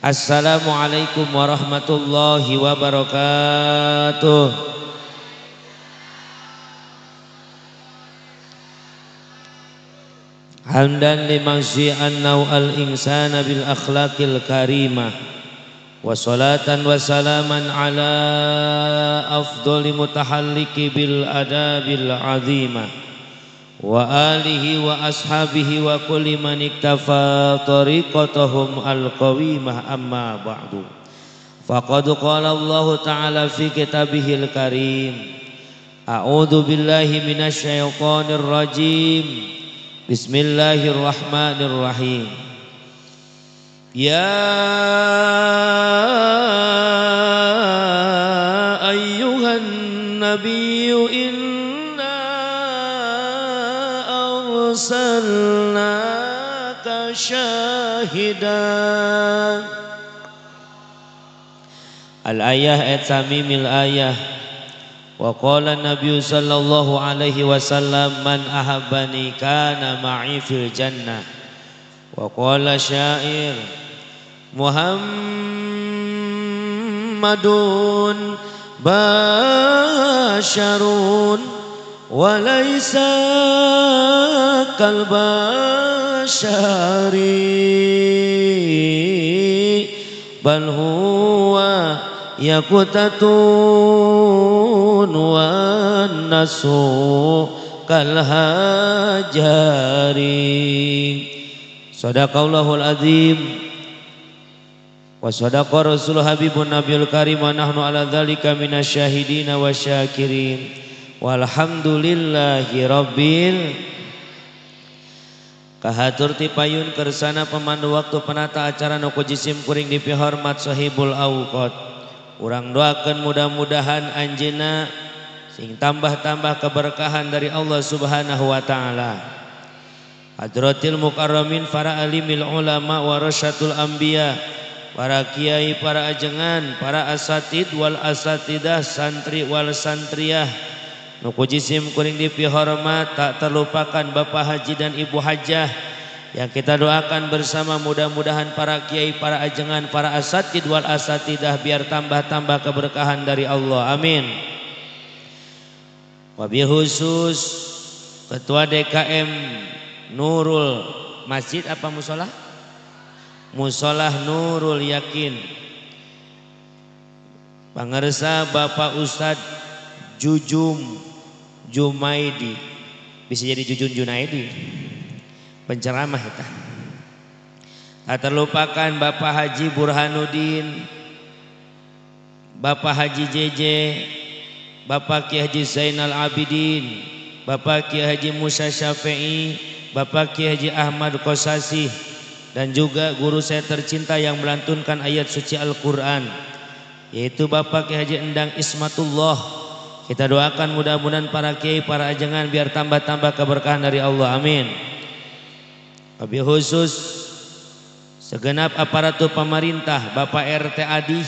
Assalamualaikum warahmatullahi wabarakatuh. Hamdan liman syi'an naw'al insana bil akhlaqil karimah. Wa salatan wa salaman ala afdali mutahalliki bil adabil azimah. Wa alihi wa ashabihi wa kulli man iktafa tariqatahum al-qawimah, amma ba'du. Faqad qala Allah ta'ala fi kitabihil karim, a'udzu billahi minasy syaithanir rajim. Bismillahirrahmanirrahim. Ya ayyuhan nabiyyu arsalnaka syahidan. Al-ayah et samimil ayah. Wa qala Nabi sallallahu alaihi wasallam, man ahabbani kana ma'i fil jannah. Wa qala syair, Muhammadun basyarun walaysa kalbasyari bal huwa yakutatun wan nasu kalhajari. Sadaqallahul azim wa sadaqa rasul habibun nabiyul karim wa nahnu ala dzalika minasyahidina wasyakirin. Walhamdulillahi rabbil. Kahatur ti payun kersana pemandu waktu penata acara nu jisim kuring dipihormat sahibul awqat. Urang doakeun mudah-mudahan anjeunna sing tambah-tambah keberkahan dari Allah Subhanahu wa taala. Hadratil mukarramin para alimil ulama warasyatul anbiya, para kiai, para ajengan, para asatid wal asatidah, santri wal santriah nu jisim kuring dipihormat, tak terlupakan Bapak Haji dan Ibu Hajah yang kita doakan bersama mudah-mudahan para kiai, para ajengan, para asatid wal asatidah biar tambah-tambah keberkahan dari Allah. Amin. Wabil khusus Ketua DKM Nurul Masjid apa musola? Musolah Nurul Yakin, pangersa Bapak Ustadz Jujum Jumaidi, bisa jadi Jujun Junaidi, penceramah kita. Tak terlupakan Bapak Haji Burhanuddin, Bapak Haji JJ, Bapak Kiai Haji Zainal Abidin, Bapak Kiai Haji Musa Syafi'i, Bapak Kiai Haji Ahmad Qosasih, dan juga guru saya tercinta yang melantunkan ayat suci Al-Quran, yaitu Bapak Kiai Haji Endang Ismatullah. Kita doakan mudah-mudahan para kiai, para ajengan biar tambah-tambah keberkahan dari Allah. Amin. Lebih khusus segenap aparatur pemerintah, Bapak RT Adi,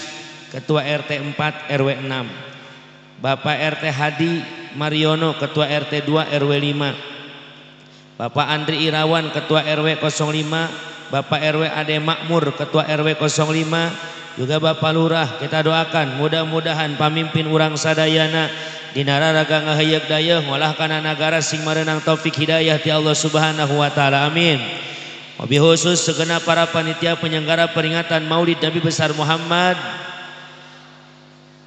Ketua RT 4 RW 6, Bapak RT Hadi Mariono, Ketua RT 2 RW 5, Bapak Andri Irawan, Ketua RW 05, Bapak RW Ade Makmur, Ketua RW 05, juga Bapak Lurah. Kita doakan mudah-mudahan pamimpin urang sadayana dina raraga ngaheuyeuk dayeuh ngolah kana nagara sing mareunang taufik hidayah ti Allah Subhanahu wa taala. Amin. Wabil khusus segenap para panitia penyelenggara peringatan Maulid Nabi besar Muhammad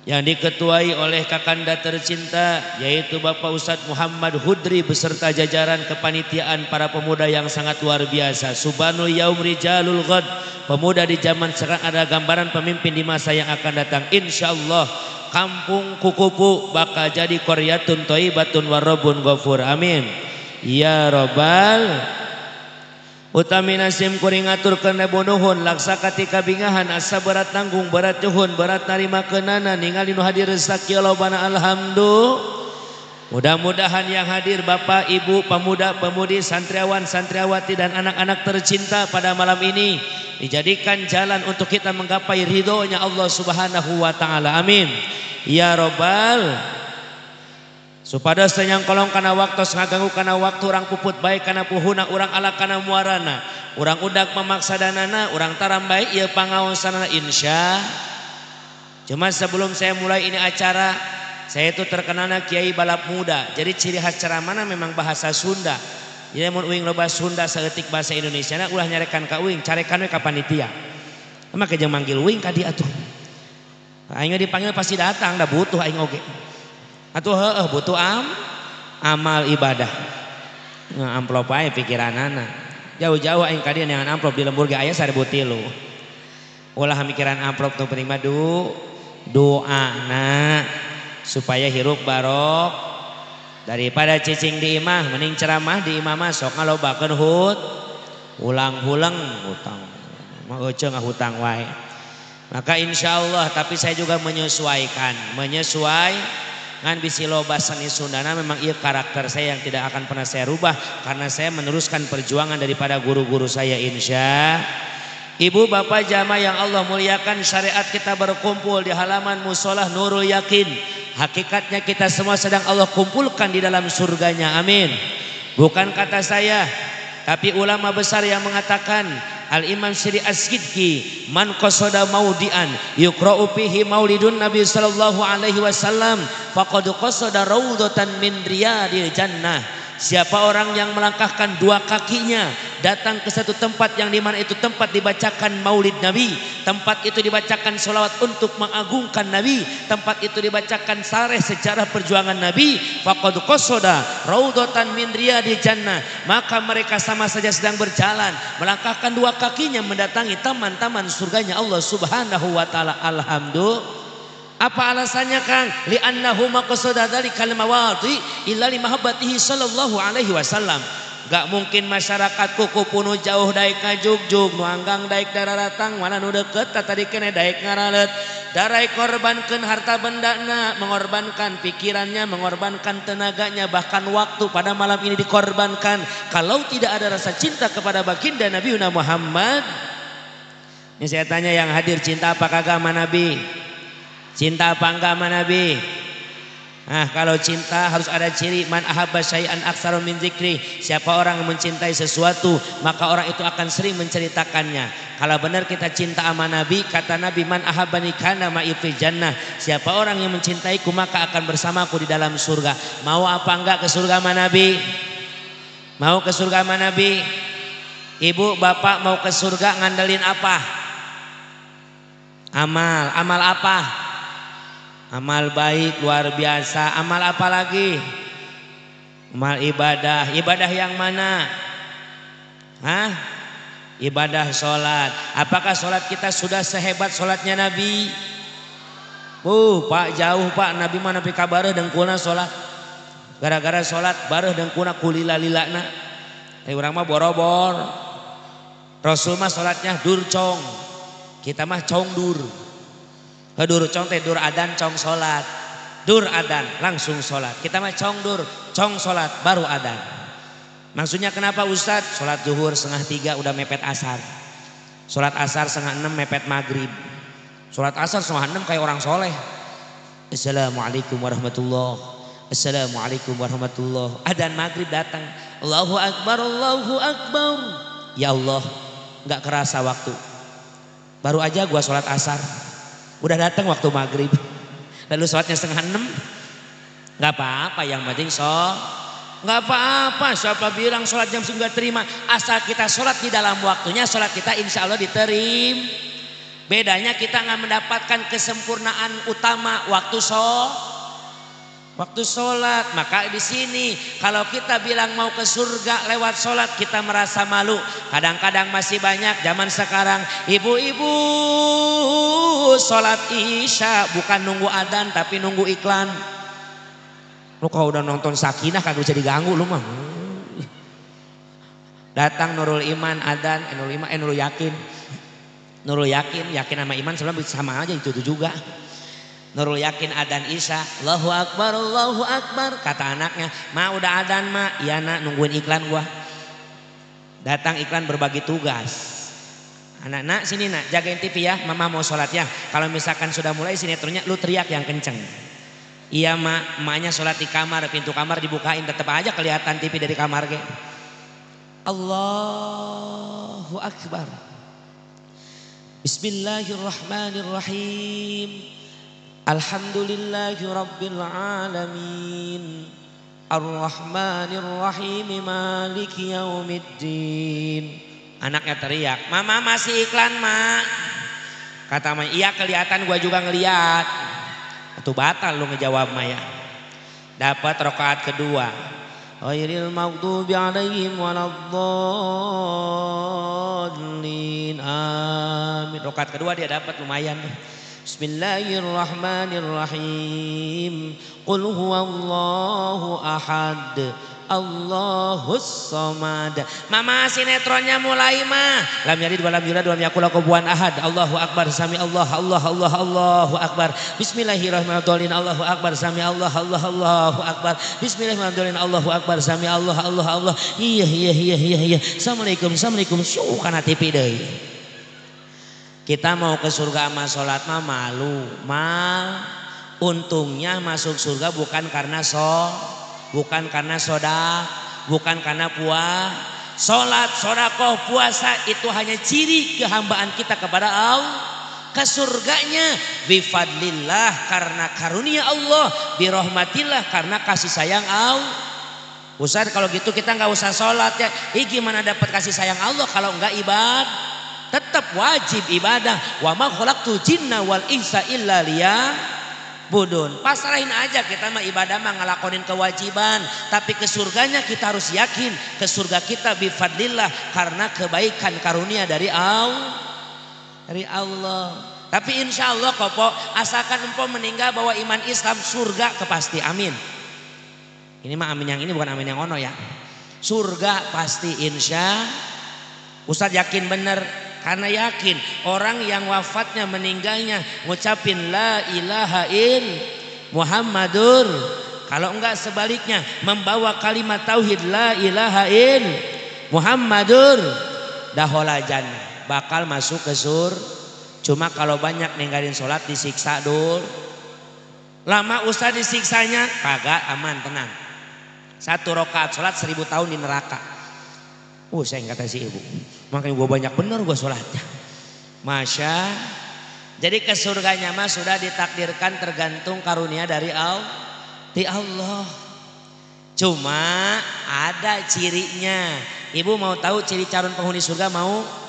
yang diketuai oleh kakanda tercinta yaitu Bapak Ustadz Muhammad Hudri beserta jajaran kepanitiaan para pemuda yang sangat luar biasa. Subhanul yaum rijalul ghad, pemuda di zaman sekarang ada gambaran pemimpin di masa yang akan datang. Insyaallah kampung Kukupu bakal jadi qaryatun thayyibatun warabun ghafur. Amin ya robbal. Utami nasim kuring ngaturkeun nuhun laksa katika bingahan asa berat tanggung berat juhun berat narima keunana ningali nu hadir sakieu lobana alhamdulillah. Mudah-mudahan yang hadir Bapak, Ibu, pemuda, pemudi, santriawan, santriawati dan anak-anak tercinta pada malam ini dijadikan jalan untuk kita menggapai ridhonya Allah Subhanahu wa taala. Amin ya robbal. Supados teu nyangkolong kana waktos ngaganggu kana waktu urang puput bae kana puhuna urang ala kana muarana. Urang udak mamaksadanana, urang taram bae ieu pangaosanana insya. Cuma sebelum saya mulai ini acara, saya itu terkenalna kiai balap muda. Jadi ciri khas ceramahna memang bahasa Sunda. Jadi mun uing loba Sunda saeutik bahasa Indonesia na ulah nyarekan ka uing, carekan we ka panitia. Maka jeung manggil uing ka dieu atuh. Aing dipanggil pasti datang, da butuh aing oge. Atuh heueuh butuh amal ibadah. Nah, amplop ae pikiranana. Jauh-jauh aing ka dieu neangan amplop di lembur ge aya 1003. Ulah mikiran amplop nu penting mah doana supaya hirup barok. Daripada cicing di imah mending ceramah di imah mah sok ngalobakeun ulang-hulang hutang. Mah euceung ngahutang wae. Maka insyaallah tapi saya juga menyesuaikan, ngan bisi loba seni Sundana memang iya karakter saya yang tidak akan pernah saya rubah karena saya meneruskan perjuangan daripada guru-guru saya insya. Ibu bapak jamaah yang Allah muliakan, syariat kita berkumpul di halaman musola Nurul Yakin. Hakikatnya kita semua sedang Allah kumpulkan di dalam surganya, amin. Bukan kata saya, tapi ulama besar yang mengatakan Al-Imam Syiri As-Sidki, man qasada maudian yuqra'u fihi maulidun Nabi sallallahu alaihi wasallam faqad qasada raudhatan min riyadil jannah. Siapa orang yang melangkahkan dua kakinya datang ke satu tempat yang dimana itu tempat dibacakan maulid Nabi, tempat itu dibacakan sholawat untuk mengagungkan Nabi, tempat itu dibacakan sareh sejarah perjuangan Nabi, faqad qasada raudhatan min riyadil jannah, maka mereka sama saja sedang berjalan melangkahkan dua kakinya mendatangi taman-taman surganya Allah Subhanahu wa taala. Alhamdulillah. Apa alasannya Kang? Li'annahu maqsada dzalikal mawadhi illa li mahabbatihi sallallahu alaihi wasallam. Gak mungkin masyarakat kuku punu jauh daek ngajugjug, nu anggang daek dararatang, mana nu deket tadi kene daek ngaralet. Darai korbankeun harta bendana, mengorbankan pikirannya, mengorbankan tenaganya, bahkan waktu pada malam ini dikorbankan. Kalau tidak ada rasa cinta kepada baginda Nabi Muhammad. Ini saya tanya yang hadir, cinta apa kagak sama Nabi? Cinta apa enggak sama Nabi? Nah, kalau cinta harus ada ciri man ahabba syai'an aktsaru min dzikri. Siapa orang yang mencintai sesuatu, maka orang itu akan sering menceritakannya. Kalau benar kita cinta sama Nabi, kata Nabi man ahabbani kana ma'i fil jannah. Siapa orang yang mencintaiku maka akan bersamaku di dalam surga. Mau apa enggak ke surga sama Nabi? Mau ke surga sama Nabi? Ibu, bapak mau ke surga ngandelin apa? Amal. Amal apa? Amal baik luar biasa. Amal apa lagi? Amal ibadah. Ibadah yang mana? Hah? Ibadah sholat. Apakah sholat kita sudah sehebat sholatnya Nabi? Pak jauh Pak. Nabi mana pi kabareuh dengkulna sholat. Gara-gara sholat bareuh dengkulna kulila-lilana. Tapi urang mah borobor. Rasul mah sholatnya dur cong. Kita mah cong dur. Dur cong teh dur adan cong sholat. Dur adan langsung sholat. Kita mah cong dur, cong sholat baru adan. Maksudnya kenapa Ustadz? Sholat zuhur 2:30 udah mepet asar. Sholat asar 5:30 mepet maghrib. Sholat asar 5:30 kayak orang soleh. Assalamualaikum warahmatullah. Assalamualaikum warahmatullah. Adan maghrib datang. Allahu akbar, Allahu akbar. Ya Allah, nggak kerasa waktu. Baru aja gua sholat asar. Udah datang waktu maghrib. Lalu sholatnya 5:30. Nggak apa-apa, yang penting nggak apa-apa. Siapa bilang sholat jam 9 terima? Asal kita sholat di dalam waktunya, sholat kita insya Allah diterima. Bedanya kita nggak mendapatkan kesempurnaan utama waktu waktu sholat. Maka di sini kalau kita bilang mau ke surga lewat sholat, kita merasa malu. Kadang-kadang masih banyak zaman sekarang ibu-ibu sholat isya bukan nunggu adzan tapi nunggu iklan. Lu kalau udah nonton Sakinah kagak bisa diganggu lu mah. Datang Nurul Iman adzan, Nurul Iman, Nurul Yakin. Nurul Yakin, yakin sama iman sebenarnya sama aja itu juga. Nurul Yakin adan isya, Allahu akbar, Allahu akbar, kata anaknya, "Ma udah adan, Ma." "Iya, Nak, nungguin iklan gua." Datang iklan berbagi tugas. Anak, "Nak, sini nak, jagain TV ya, mama mau sholat ya. Kalau misalkan sudah mulai sinetronnya, lu teriak yang kenceng." Iya mak, emaknya sholat di kamar, pintu kamar dibukain, tetap aja kelihatan TV dari kamar ke. Allahu Akbar. Bismillahirrahmanirrahim. Alhamdulillahi rabbil alamin. Arrahmanirrahim, maliki yaumiddin. Anaknya teriak, mama masih iklan mak. Kata mama, iya kelihatan gua juga ngeliat. Itu batal lu ngejawab Maya. Dapat rakaat kedua. Ghairil maghdubi alaihim waladdallin. Amin. Rakaat kedua dia dapat lumayan. Bismillahirrahmanirrahim. Qul huwallahu ahad. Allahus samad. Mama sinetronnya mulai mah. Lam yalid walam yulad walam yakul lahu kufuwan ahad. Allahu akbar sami Allah Allah Allah Allahu akbar. Bismillahirrahmanirrahim. Allahu akbar sami Allah Allah Allahu akbar. Bismillahirrahmanirrahim. Allahu akbar sami Allah Allah Allah. Iya iya iya iya iya. Assalamualaikum assalamualaikum. Syuh kana TV deui. Kita mau ke surga sama salat mah malu. Mal untungnya masuk surga bukan karena bukan karena soda, bukan karena puasa, sholat, sodakoh, puasa itu hanya ciri kehambaan kita kepada Allah. Ke surganya bifadlillah karena karunia Allah, birahmatillah karena kasih sayang Allah. Ustaz kalau gitu kita nggak usah sholat ya. Ih gimana dapat kasih sayang Allah kalau nggak ibadah? Tetap wajib ibadah. Wa ma khalaqtul jinna wal insa illa liya'budun. Pasrahin aja kita mah ibadah mah ngelakonin kewajiban, tapi ke surganya kita harus yakin ke surga kita bifadlillah karena kebaikan karunia dari Allah. Dari Allah. Tapi insya Allah kopo asalkan empo meninggal bawa iman Islam surga kepasti amin. Ini mah amin yang ini bukan amin yang ono ya. Surga pasti insya. Ustadz yakin bener. Karena yakin orang yang wafatnya meninggalnya ngucapin la ilaha il Muhammadur. Kalau enggak sebaliknya membawa kalimat tauhid la ilaha il Muhammadur dahola jannah, bakal masuk ke surga. Cuma kalau banyak ninggalin sholat disiksa dulu. Lama ustaz disiksanya kagak, aman tenang. 1 rakaat sholat 1000 tahun di neraka. Saya kata si ibu, makanya gue banyak bener gue sholatnya. Masya. Jadi ke surganya mah sudah ditakdirkan tergantung karunia dari Allah. Di Allah. Cuma ada cirinya. Ibu mau tahu ciri calon penghuni surga mau?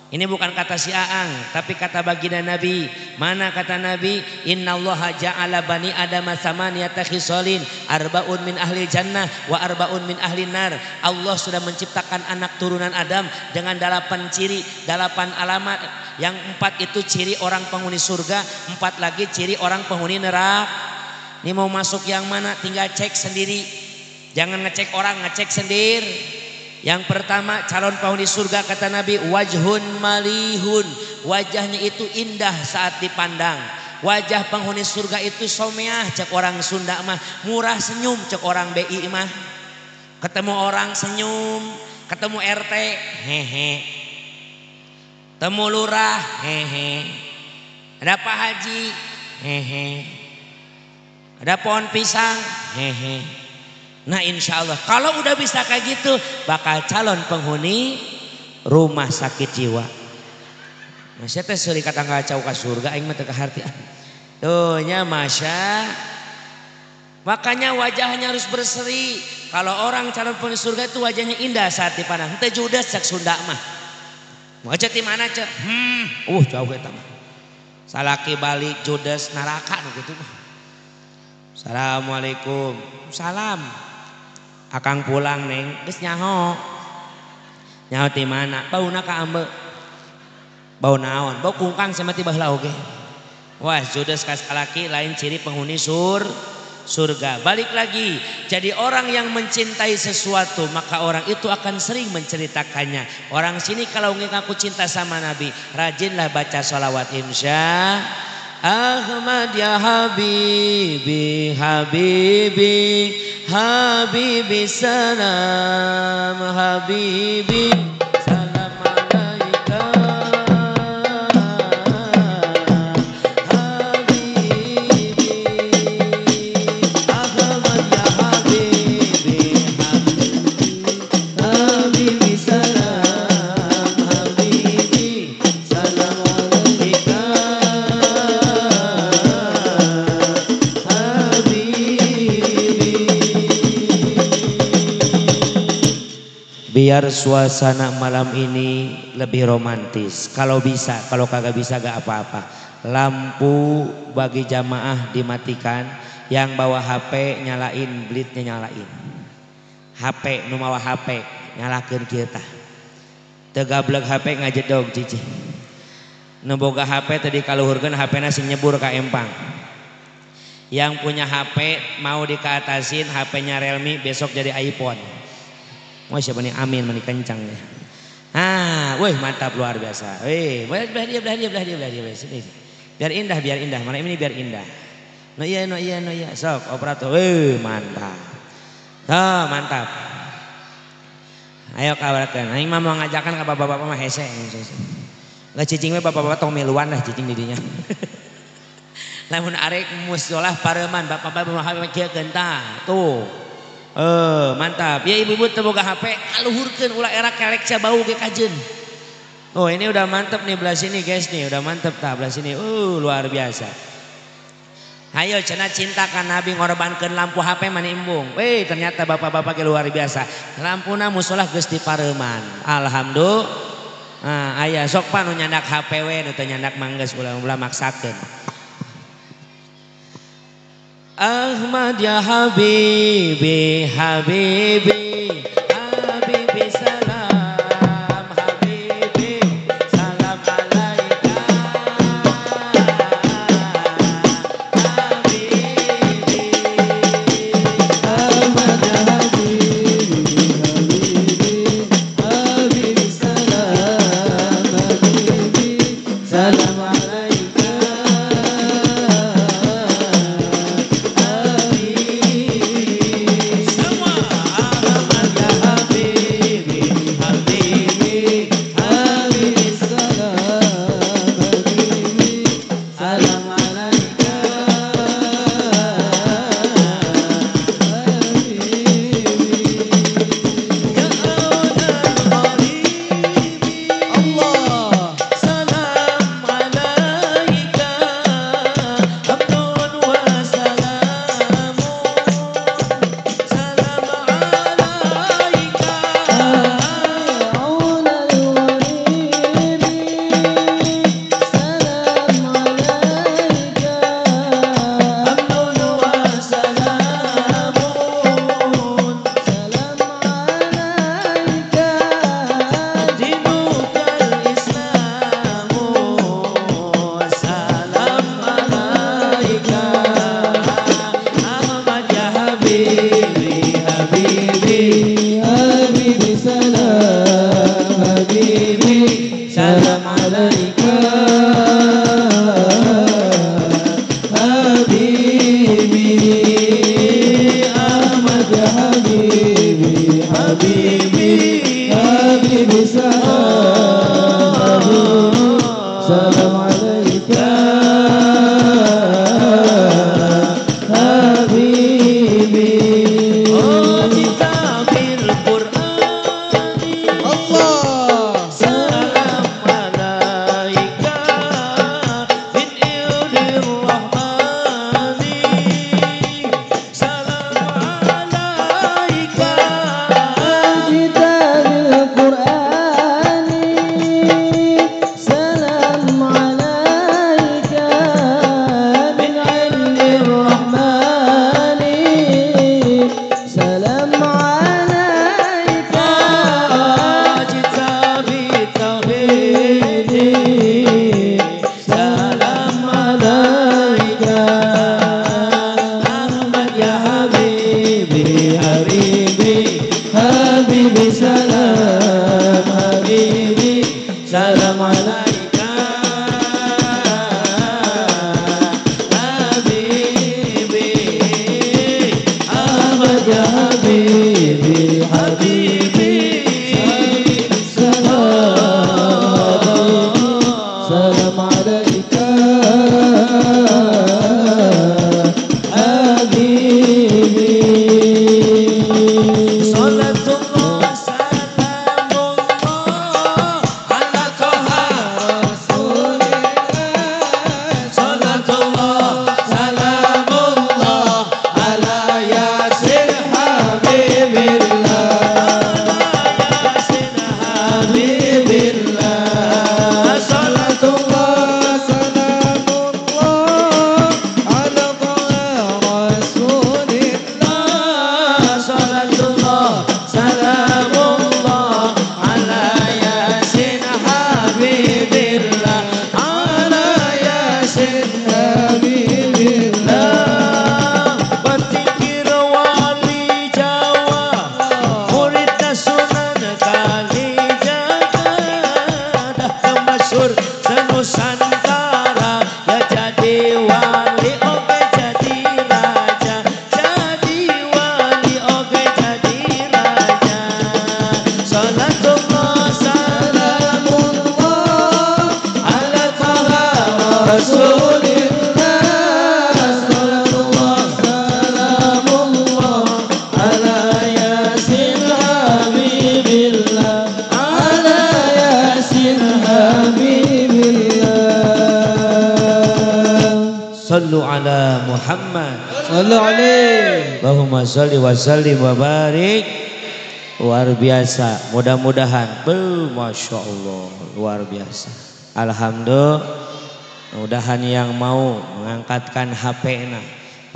Ini bukan kata si Aang, tapi kata baginda Nabi. Mana kata Nabi? Innallaha ja'ala bani adama samaniyata khisalin, arbaun min ahli jannah wa arbaun min ahli nar. Allah sudah menciptakan anak turunan Adam dengan 8 ciri, 8 alamat. Yang 4 itu ciri orang penghuni surga, 4 lagi ciri orang penghuni neraka. Ini mau masuk yang mana? Tinggal cek sendiri. Jangan ngecek orang, ngecek sendiri. Yang pertama calon penghuni surga kata Nabi wajhun malihun, wajahnya itu indah saat dipandang. Wajah penghuni surga itu someah cek orang Sunda mah, murah senyum cek orang BI mah. Ketemu orang senyum, ketemu RT hehe, temu lurah hehe, ada Pak Haji hehe, ada pohon pisang hehe. Nah insya Allah kalau udah bisa kayak gitu bakal calon penghuni rumah sakit jiwa. Masya teh seuri kata ngacau ka surga aing mah teu kahartian. Tuh nya masya. Makanya wajahnya harus berseri. Kalau orang calon penghuni surga itu wajahnya indah saat dipandang. Henteu judes cek Sunda mah. Wajah ti mana cek? Jauh eta mah. Salaki balik judes neraka nu kitu mah. Assalamualaikum. Salam. Akang pulang neng, geus nyaho. Nyaho ti mana? Bauna ka ambe. Bau naon? Bau kungkang sama ti baheula oge. Wah, judes ka salaki lain ciri penghuni surga. Balik lagi, jadi orang yang mencintai sesuatu maka orang itu akan sering menceritakannya. Orang sini kalau ngaku cinta sama Nabi, rajinlah baca sholawat insya Ahmad ya Habibi, Habibi, Habibi salam, Habibi salam alaika, Habibi. Biar suasana malam ini lebih romantis. Kalau bisa, kalau kagak bisa gak apa-apa. Lampu bagi jamaah dimatikan, yang bawa HP nyalain, blitnya nyalain. HP, nu mawa HP nyalakeun kieu tah. Teu gablek HP ngajedog cicing. Nu boga HP tadi kaluhurkeun HP-na sing nyebur ka empang. Yang punya HP mau dikeatasin HP-nya Realme besok jadi iPhone. Wah siapa nih amin mani kencang ya. Ah, wih mantap luar biasa. Wih, belah dia, belah dia, belah dia, belah dia, sini. Biar indah, biar indah. Mana ini biar indah. No iya, no iya, no iya. Sok operator. Wih, mantap. Oh, mantap. Ayo kabarkan. Aing mah mau ngajakan ke bapak-bapak mah hese. Nggak cicing we bapak-bapak tong miluan lah cicing didinya. Lamun arek musolah pareman bapak-bapak mah HP kieu tah. Tuh. Mantap. Ya ibu-ibu teu boga HP, kaluhurkeun ulah era kelek sia bau ge kajeun. Oh, ini udah mantep nih belah sini guys nih, udah mantep tah belah sini. Luar biasa. Ayo cenah cinta ka Nabi ngorbankeun lampu HP mani embung. Weh, ternyata bapak-bapak ge luar biasa. Lampuna musolah geus dipareuman. Alhamdulillah. Nah, aya sok pa nu nyandak HP we nu teu nyandak manggeus ulah maksakeun. Ahmad ya Habibi, Habibi, Habibi salam, Habibi salam alaika, Habibi. Ahmad ya Habibi, Habibi, Habibi salam, Habibi salam alaika. Semua Ahmad ya Muhammad. Sallu alaihi. Allahumma sholli wa sallim wa barik. Luar biasa. Mudah-mudahan. Masya Allah. Luar biasa. Alhamdulillah. Mudahan yang mau mengangkatkan HP-na.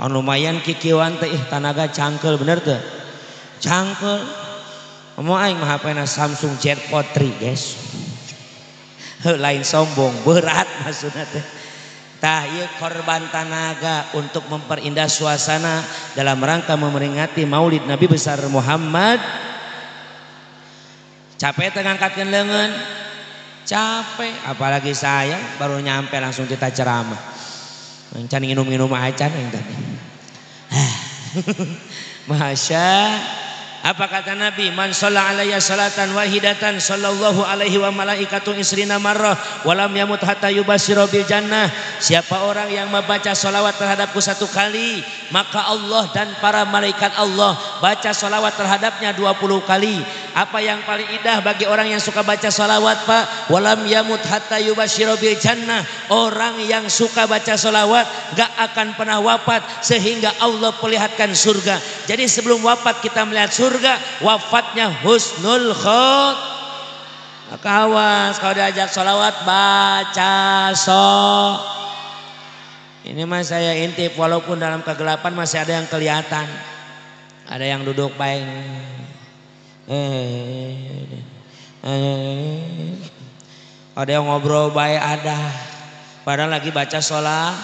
Lumayan kikiwan teh tanaga cangkel bener teh. Cangkel. Mau aing mah HP-na Samsung Z Fold 3, guys. Lain sombong, berat maksudnya teh. Tah ieu korban tanaga untuk memperindah suasana dalam rangka memperingati Maulid Nabi besar Muhammad. Capek teh ngangkatkeun leungeun. Capek, apalagi saya baru nyampe langsung kita ceramah. Encan nginum-nginum acan yang tadi. Masya. Apa kata Nabi? Man sholla alaiya salatan wahidatan sallallahu alaihi wa malaikatu isrina marrah walam yamut hatta yubasyiru bil jannah. Siapa orang yang membaca sholawat terhadapku satu kali, maka Allah dan para malaikat Allah baca sholawat terhadapnya 20 kali. Apa yang paling indah bagi orang yang suka baca sholawat, Pak? Walam yamut hatta yubasyiru bil jannah. Orang yang suka baca sholawat gak akan pernah wafat sehingga Allah perlihatkan surga. Jadi sebelum wafat kita melihat surga, wafatnya husnul khot. Maka awas kalau diajak sholawat baca so. Ini mah saya intip walaupun dalam kegelapan masih ada yang kelihatan. Ada yang duduk baik. Ada yang ngobrol baik ada. Padahal lagi baca sholat.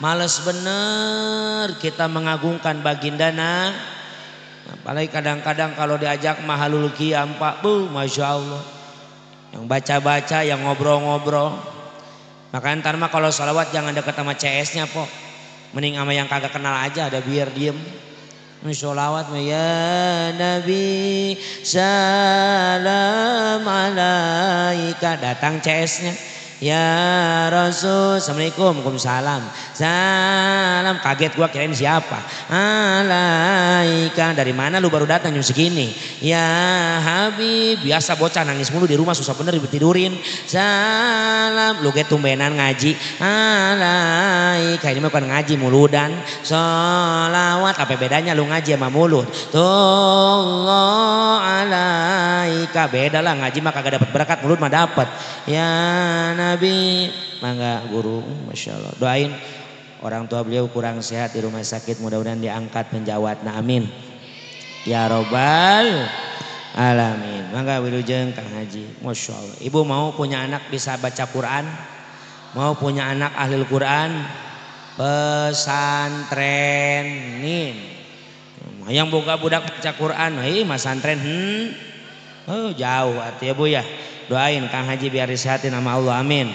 Males bener kita mengagungkan baginda nah. Apalagi kadang-kadang kalau diajak mahalul qiyam, Pak, bu, Masya Allah. Yang baca-baca, yang ngobrol-ngobrol. Maka ntar mah kalau sholawat jangan deket sama CS-nya, po. Mending sama yang kagak kenal aja, ada biar diem. Sholawat ya Nabi salam alaika, datang CS-nya. Ya Rasul, assalamualaikum, waalaikumsalam. Salam, kaget gua kirain siapa. Alaika, dari mana lu baru datang jam segini? Ya Habib, biasa bocah nangis mulu di rumah susah bener ditidurin. Salam, lu ge tumbenan ngaji. Alaika, ini mah bukan ngaji muludan. Sholawat, apa bedanya lu ngaji sama mulut? Tullah alaika, beda lah ngaji mah kagak dapat berkat, mulut mah dapat. Ya Nabi, mangga guru, Masya Allah. Doain orang tua beliau kurang sehat di rumah sakit, mudah-mudahan diangkat menjawatna, amin. Ya robbal alamin. Mangga wilujeng Kang Haji, Masya Allah. Ibu mau punya anak bisa baca Quran, mau punya anak ahli Quran, pesantrenin. Yang boga budak baca Quran, hei mas santren, oh, jauh artinya ya Bu ya. Doain Kang Haji biar disehatin sama Allah, amin.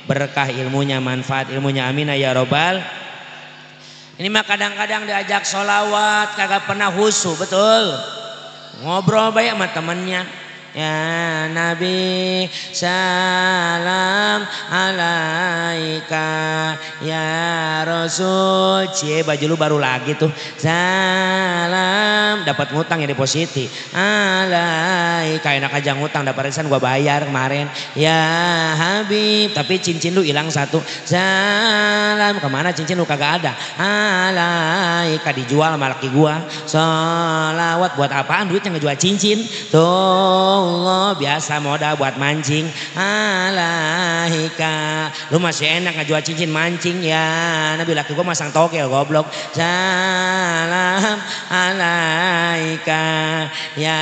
Berkah ilmunya, manfaat ilmunya, amin ya robbal. Ini mah kadang-kadang diajak sholawat kagak pernah khusyuk, betul. Ngobrol banyak sama temennya. Ya Nabi salam alaika ya Rasul. Cie baju lu baru lagi tuh. Salam, dapat ngutang ya depositi. Alaika, enak aja ngutang dapat arisan gua bayar kemarin. Ya Habib, tapi cincin lu hilang satu. Salam, kemana cincin lu kagak ada. Alaika, dijual sama laki gua. Salawat buat apaan duitnya ngejual cincin? Tuh Allah, biasa modal buat mancing. Alaika, lu masih enak ngejual cincin mancing ya Nabi, laki gua masang togel goblok. Salam alaika ya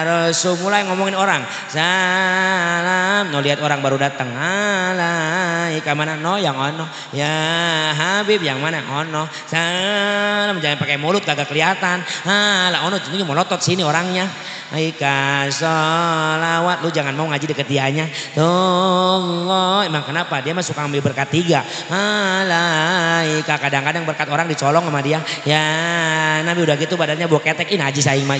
Rasul, mulai ngomongin orang. Salam, no lihat orang baru datang. Alaika, mana no yang ono. Ya Habib yang mana ono. Salam, jangan pakai mulut kagak kelihatan. Ala ono tentunya melotot sini orangnya. Aika sholawat, lu jangan mau ngaji deket dianya. Allah, emang kenapa? Dia mah suka ambil berkat tiga. Alaika, kadang-kadang berkat orang dicolong sama dia. Ya Nabi udah gitu badannya bau ketek, ini haji saing mah.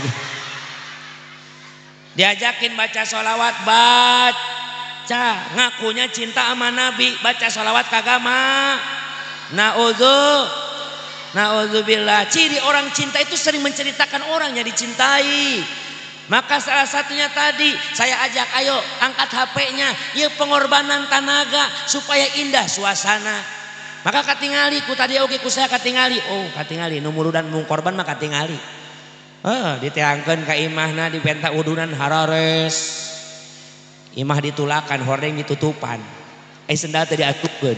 Diajakin baca sholawat, baca, ngakunya cinta sama Nabi, baca sholawat kagak mah. Naudzubillah. Ciri orang cinta itu sering menceritakan orang yang dicintai. Maka salah satunya tadi saya ajak, ayo angkat HP-nya, ya pengorbanan tenaga supaya indah suasana. Maka katingali ku tadi oge ku saya katingali. Oh, katingali nu muludan mung korban mah katingali. Heuh, diteangkeun ka imahna dipenta udunan harares. Imah ditulakan, hordeng ditutupan. Sendal teh diasupkeun.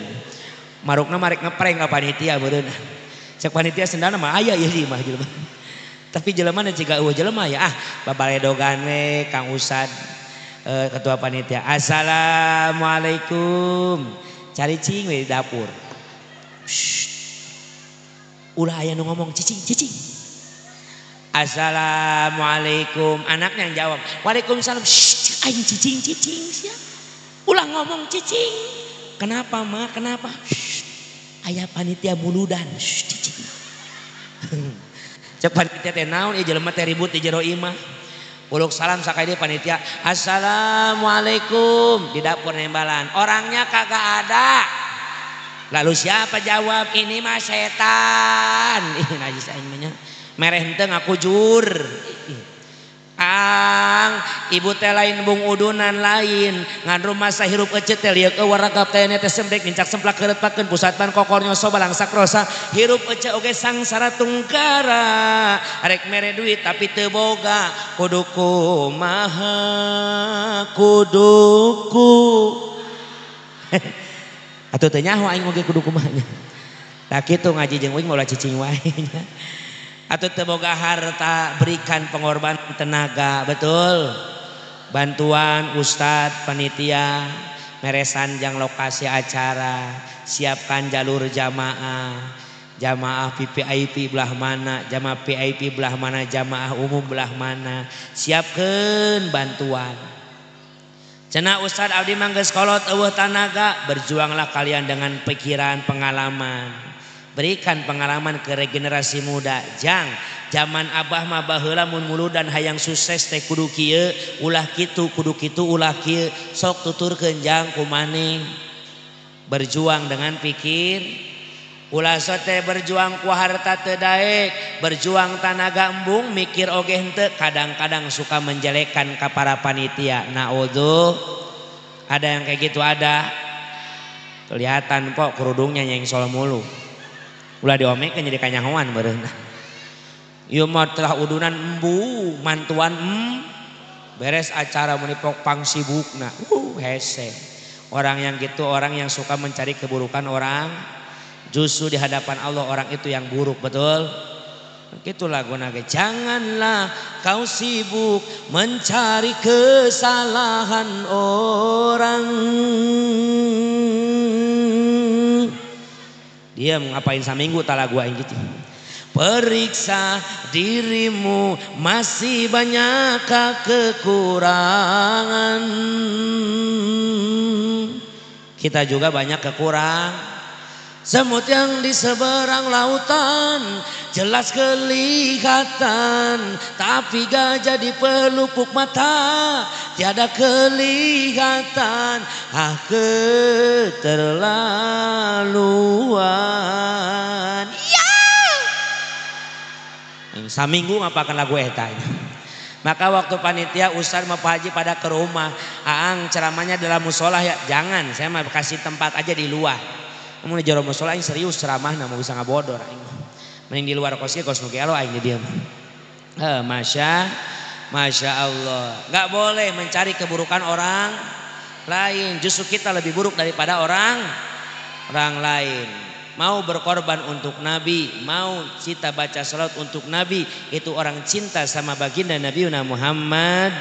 Marukna marek ngeprank ka panitia meureun. Cek panitia sendalna mah aya ieu di imah jelema. Tapi jelema na ciga eueuh jelema ya ah babaledogan we Kang Usad ketua panitia. Assalamualaikum. Cari cing we di dapur. Shh. Ulah aya nu ngomong cicing cicing. Assalamualaikum. Anaknya yang jawab. Waalaikumsalam. Shh, aing cicing cicing sia. Ulah ngomong cicing. Kenapa ma? Kenapa? Shh. Aya panitia muludan. Shh, cicing. Cek panitia teh naon ieu jelema teh ribut di jero imah. Uluk salam sakali panitia. Assalamualaikum. Di dapur nembalan. Orangnya kagak ada. Lalu siapa jawab? Ini mah setan. Ih najis aing mah nya. Mereh henteu ngaku jur. Ang ibu teh lain bung udunan lain ngan rumasa hirup ece teh lieu waragap teh teh semdek nincak semplak keureutpakeun pusatpan kokor nyoso balangsak rosa hirup ece oge sangsara tungkara arek mere duit tapi teu boga kudu kumaha kudu ku atuh teu nyaho aing oge kudu kumaha nya. Tah kitu ngaji jeung uing mah ulah cicing wae nya. Atau teboga harta berikan pengorbanan tenaga, betul. Bantuan ustadz, panitia, meresan jang lokasi acara, siapkan jalur jamaah, jamaah VVIP belah mana, jamaah VIP belah mana, jamaah umum belah mana, siapkan bantuan. Cenah ustadz abdi mah geus kolot eueuh tanaga, berjuanglah kalian dengan pikiran, pengalaman. Berikan pengalaman ke regenerasi muda. Jang, zaman abah mah baheula mun muludan hayang sukses teh kudu kieu, ulah kitu, kudu kitu, ulah kieu. Sok tuturkeun jang kumaneh. Berjuang dengan pikir. Ulah teh berjuang ku harta teu daek, berjuang tanaga embung, mikir oge henteu, kadang-kadang suka menjelekan ka para panitia. Naudzu. Ada yang kayak gitu ada. Kelihatan kok kerudungnya nyengsol mulu. Ulah diomekeun jadi kanyahoan meureun. Ieu mah telah udunan embu, mantuan beres acara meuni pok pangsibukna. Hese. Orang yang gitu orang yang suka mencari keburukan orang, justru di hadapan Allah orang itu yang buruk, betul? Gitu laguna ge. Janganlah kau sibuk mencari kesalahan orang. Dia ngapain saminggu tak lagu aing gitu. Periksa dirimu masih banyakkah kekurangan. Kita juga banyak kekurangan. Semut yang di seberang lautan jelas kelihatan, tapi gajah di pelupuk mata tiada kelihatan. Ah, keterlaluan. Ya. Saminggu ngapakan lagu eta. Maka waktu panitia ustaz sama Pak Haji pada ke rumah, aang ceramahnya dalam musola ya, jangan, saya mah kasih tempat aja di luar. Mun di jero musola aing serius ceramahna mau bisa ngabodor aing. Mending di luar kos ge kos nu gelo aing di dieu mah. Masya Allah. Enggak boleh mencari keburukan orang lain. Justru kita lebih buruk daripada orang lain. Mau berkorban untuk Nabi, mau cita baca salat untuk Nabi, itu orang cinta sama baginda Nabi Muhammad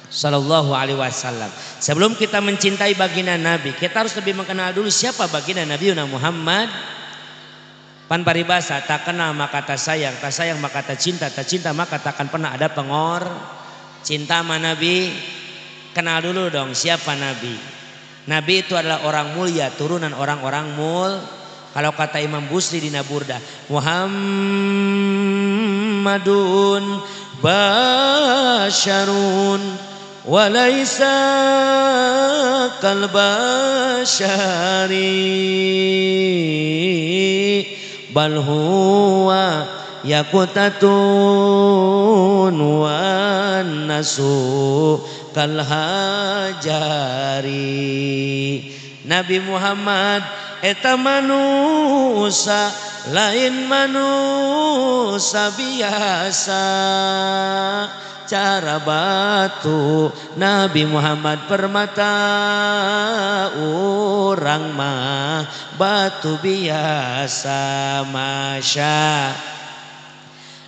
Sallallahu alaihi wasallam. Sebelum kita mencintai baginda Nabi, kita harus lebih mengenal dulu siapa baginda Nabi Muhammad. Pan paribasa, tak kenal maka tak sayang, tak sayang maka tak cinta, tak cinta maka takkan pernah ada pengor. Cinta sama Nabi, kenal dulu dong siapa Nabi. Nabi itu adalah orang mulia, turunan orang-orang mul. Kalau kata Imam Busri di Naburda, Muhammadun basyarun walaisa kal basyari bal huwa yakutatun wan nasu kal hajari. Nabi Muhammad eta manusia lain manusia biasa. Cara batu Nabi Muhammad permata, urang mah batu biasa. Masya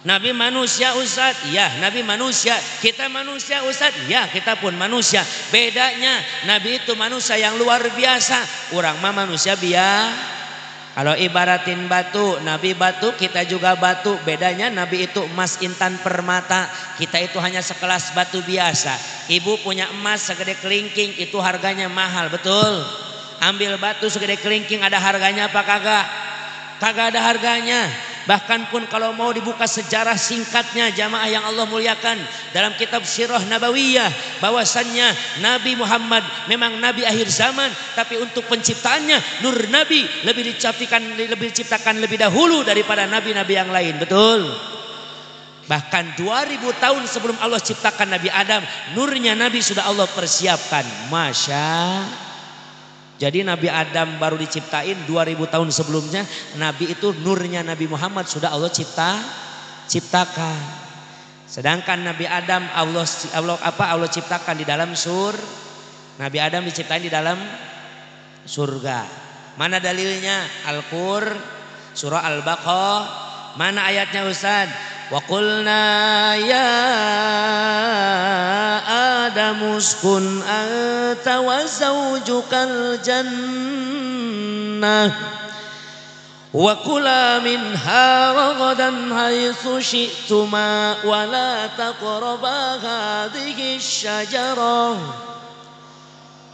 Nabi manusia Ustaz, ya Nabi manusia. Kita manusia Ustaz, ya kita pun manusia. Bedanya Nabi itu manusia yang luar biasa, urang mah manusia biasa. Kalau ibaratin batu, Nabi batu, kita juga batu. Bedanya Nabi itu emas intan permata, kita itu hanya sekelas batu biasa. Ibu punya emas segede kelingking, itu harganya mahal, betul? Ambil batu segede kelingking ada harganya apa kagak? Kagak ada harganya. Bahkan pun kalau mau dibuka sejarah singkatnya jamaah yang Allah muliakan, dalam kitab Sirah Nabawiyah, bahwasannya Nabi Muhammad memang nabi akhir zaman, tapi untuk penciptaannya nur Nabi lebih diciptakan lebih dahulu daripada nabi-nabi yang lain, betul? Bahkan 2000 tahun sebelum Allah ciptakan Nabi Adam, nurnya Nabi sudah Allah persiapkan. Masya. Jadi Nabi Adam baru diciptain 2000 tahun sebelumnya, Nabi itu nurnya Nabi Muhammad sudah Allah ciptakan. Sedangkan Nabi Adam Allah ciptakan di dalam surga. Nabi Adam diciptain di dalam surga. Mana dalilnya? Al-Qur, surah Al-Baqarah. Mana ayatnya Ustaz? Wa qulna ya Adam uskun anta wa zawjukal jannah wa kula minha ragadan haitsu syi'tuma wa la taqraba hadhihi syajarah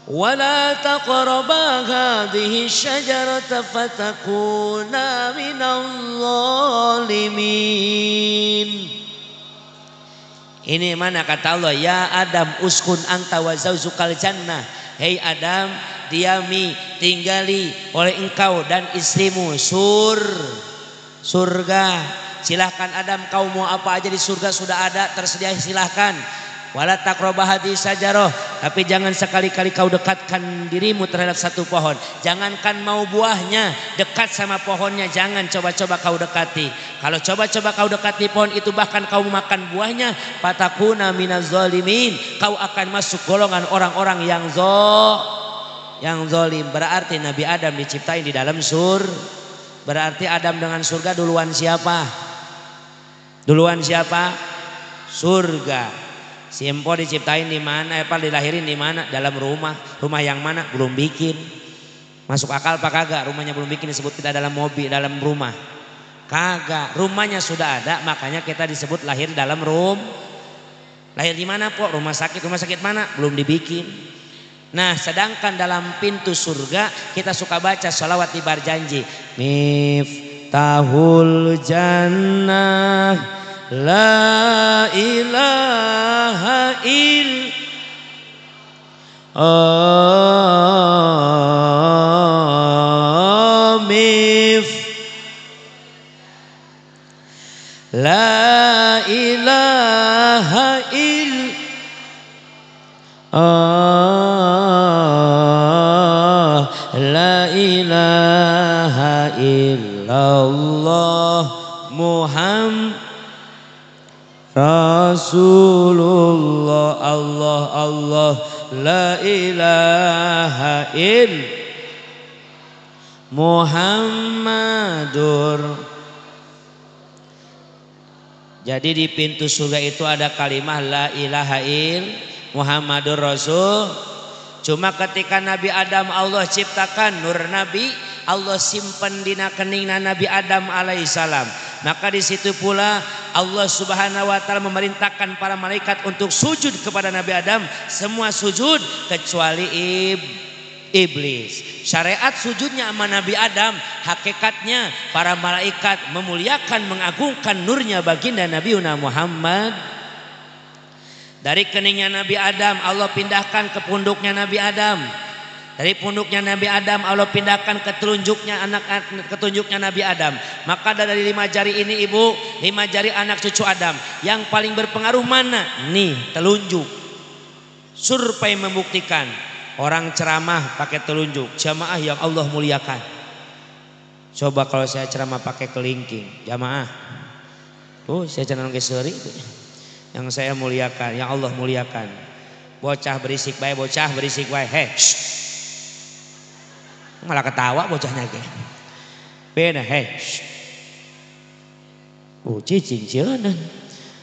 wa la taqraba hadhihi syajarata fatakuna minal zalimin. Ini mana kata Allah, ya Adam uskun anta wa zaujukal jannah. Hei Adam, diami, tinggali oleh engkau dan istrimu surga. Silahkan Adam, kau mau apa aja di surga sudah ada, tersedia, silahkan. Wala taqraba hadhihi syajarah, tapi jangan sekali-kali kau dekatkan dirimu terhadap satu pohon. Jangankan mau buahnya, dekat sama pohonnya jangan coba-coba kau dekati. Kalau coba-coba kau dekati pohon itu, bahkan kau makan buahnya, fatakuna minaz zalimin, kau akan masuk golongan orang-orang yang zalim. Berarti Nabi Adam diciptain di dalam surga. Berarti Adam dengan surga duluan siapa? Duluan siapa? Surga. Si Empo diciptain di mana? Apa dilahirin di mana? Dalam rumah. Rumah yang mana? Belum bikin. Masuk akal apa kagak? Rumahnya belum bikin disebut kita dalam mobil, dalam rumah. Kagak. Rumahnya sudah ada, makanya kita disebut lahir dalam room. Lahir di mana, Po? Rumah sakit. Rumah sakit mana? Belum dibikin. Nah, sedangkan dalam pintu surga kita suka baca sholawat di barjanji. Miftahul jannah la ilaha illallah mif la ilaha illallah la ilaha illallah Muhammad Rasulullah. Allah Allah la ilaha ill Muhammadur. Jadi di pintu surga itu ada kalimah la ilaha ill Muhammadur Rasul. Cuma ketika Nabi Adam Allah ciptakan nur Nabi, Allah simpan dina keningna Nabi Adam alaihissalam. Maka di situ pula Allah Subhanahu wa taala memerintahkan para malaikat untuk sujud kepada Nabi Adam. Semua sujud kecuali iblis. Syariat sujudnya sama Nabi Adam, hakikatnya para malaikat memuliakan, mengagungkan nurnya baginda Nabi Muhammad. Dari keningnya Nabi Adam Allah pindahkan ke punduknya Nabi Adam. Dari punduknya Nabi Adam Allah pindahkan ke telunjuknya ketunjuknya Nabi Adam. Maka dari 5 jari ini ibu, 5 jari anak cucu Adam, yang paling berpengaruh mana? Nih telunjuk. Survei membuktikan orang ceramah pakai telunjuk, jamaah yang Allah muliakan. Coba kalau saya ceramah pakai kelingking, jamaah. Oh, saya cenah ge seuri. Yang saya muliakan, yang Allah muliakan. Bocah berisik bae, bocah berisik bae. Heh. Malah ketawa bocahnya ge. Bena heh. Oh, cicing sieun.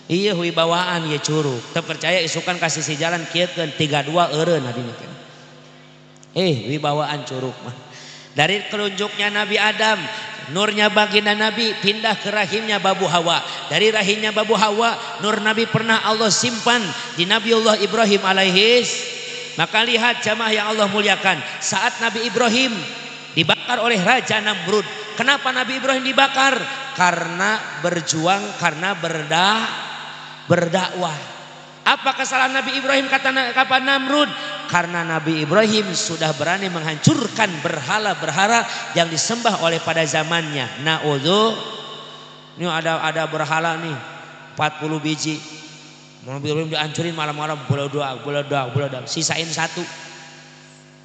Iya wibawaan ye curug. Teu percaya isukan kasih si jalan kieu keun 32 eureun hadinya keun. Wibawaan curug mah. Dari kelunjuknya Nabi Adam, nurnya baginda Nabi pindah ke rahimnya Babu Hawa. Dari rahimnya Babu Hawa, nur Nabi pernah Allah simpan di Nabiullah Ibrahim alaihis. Maka lihat jamaah yang Allah muliakan, saat Nabi Ibrahim dibakar oleh Raja Namrud. Kenapa Nabi Ibrahim dibakar? Karena berjuang, karena berdakwah. Apa kesalahan Nabi Ibrahim kata kapan Namrud? Karena Nabi Ibrahim sudah berani menghancurkan berhala-berhala yang disembah oleh pada zamannya. Naudzu. Ini ada berhala nih 40 biji. Nabi Ibrahim dihancurin malam-malam, bola doa, sisain satu.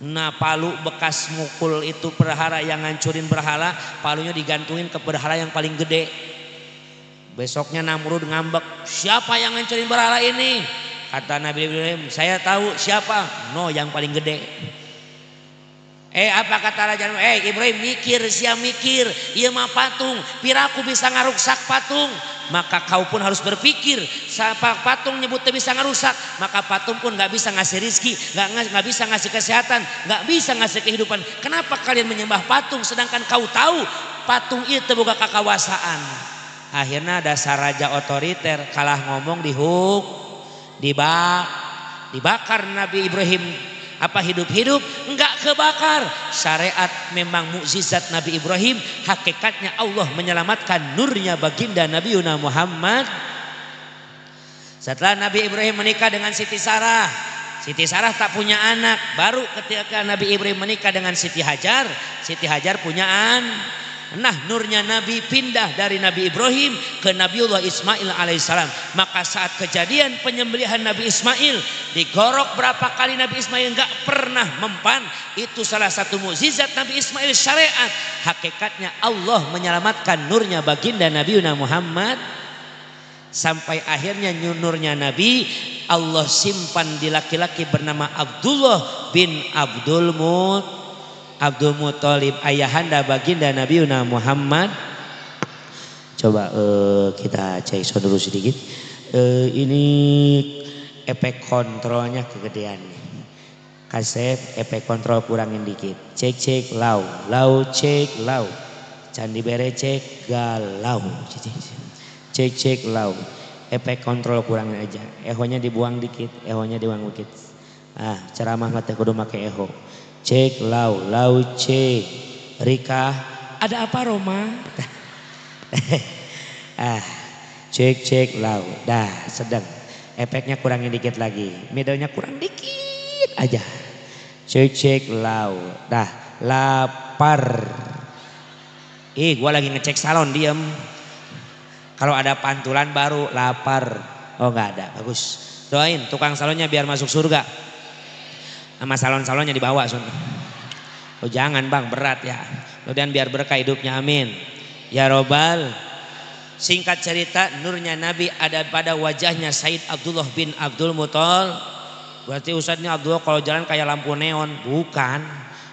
Nah, palu bekas mukul itu berhala yang ngancurin berhala, palunya digantungin ke berhala yang paling gede. Besoknya Namrud ngambek, siapa yang ngancurin berhala ini? Kata Nabi Ibrahim, saya tahu siapa. No, yang paling gede. Apa kata raja? Ibrahim mikir, sia mikir, ieu mah patung, piraku bisa ngaruksak patung. Maka kau pun harus berpikir, siapa patung nyebut bisa ngarusak, maka patung pun nggak bisa ngasih rizki, nggak bisa ngasih kesehatan, nggak bisa ngasih kehidupan. Kenapa kalian menyembah patung sedangkan kau tahu patung itu boga kakawasaan? Akhirnya dasar raja otoriter kalah ngomong dihuk, dibakar Nabi Ibrahim. Apa hidup-hidup? Enggak kebakar. Syariat memang mukjizat Nabi Ibrahim. Hakikatnya Allah menyelamatkan nurnya baginda Nabi Yuna Muhammad. Setelah Nabi Ibrahim menikah dengan Siti Sarah, Siti Sarah tak punya anak. Baru ketika Nabi Ibrahim menikah dengan Siti Hajar, Siti Hajar punya anak. Nah, nurnya Nabi pindah dari Nabi Ibrahim ke Nabiullah Ismail alaihissalam. Maka saat kejadian penyembelihan Nabi Ismail, digorok berapa kali Nabi Ismail enggak pernah mempan. Itu salah satu mukjizat Nabi Ismail syariat. Hakikatnya Allah menyelamatkan nurnya baginda Nabi Muhammad. Sampai akhirnya nurnya Nabi Allah simpan di laki-laki bernama Abdullah bin Abdul Muthalib, ayahanda baginda Nabi Muhammad. Coba kita cek sound dulu sedikit. Ini efek kontrolnya kegedean. Kasep efek kontrol kurangin dikit. Cek cek lau, lau cek lau. Candi bere cek galau. Cek cek lau. Efek kontrol kurangin aja. Ehonya dibuang dikit, ehonya dibuang dikit. Ah, ceramah mah teh kudu make eho. Cek lau, lau cek. Rika, ada apa Roma? Ah, cek cek lau. Dah, sedang. Efeknya kurangin dikit lagi. Middle-nya kurang dikit aja. Cek cek lau. Dah, lapar. Ih, gua lagi ngecek salon, diem. Kalau ada pantulan baru lapar. Oh, enggak ada. Bagus. Doain tukang salonnya biar masuk surga. Sama salon-salonnya dibawa sun. Oh jangan bang, berat ya. Kemudian biar berkah hidupnya, amin. Ya robbal. Singkat cerita, nurnya Nabi ada pada wajahnya Said Abdullah bin Abdul Muthalib. Berarti ustadznya Abdullah kalau jalan kayak lampu neon. Bukan.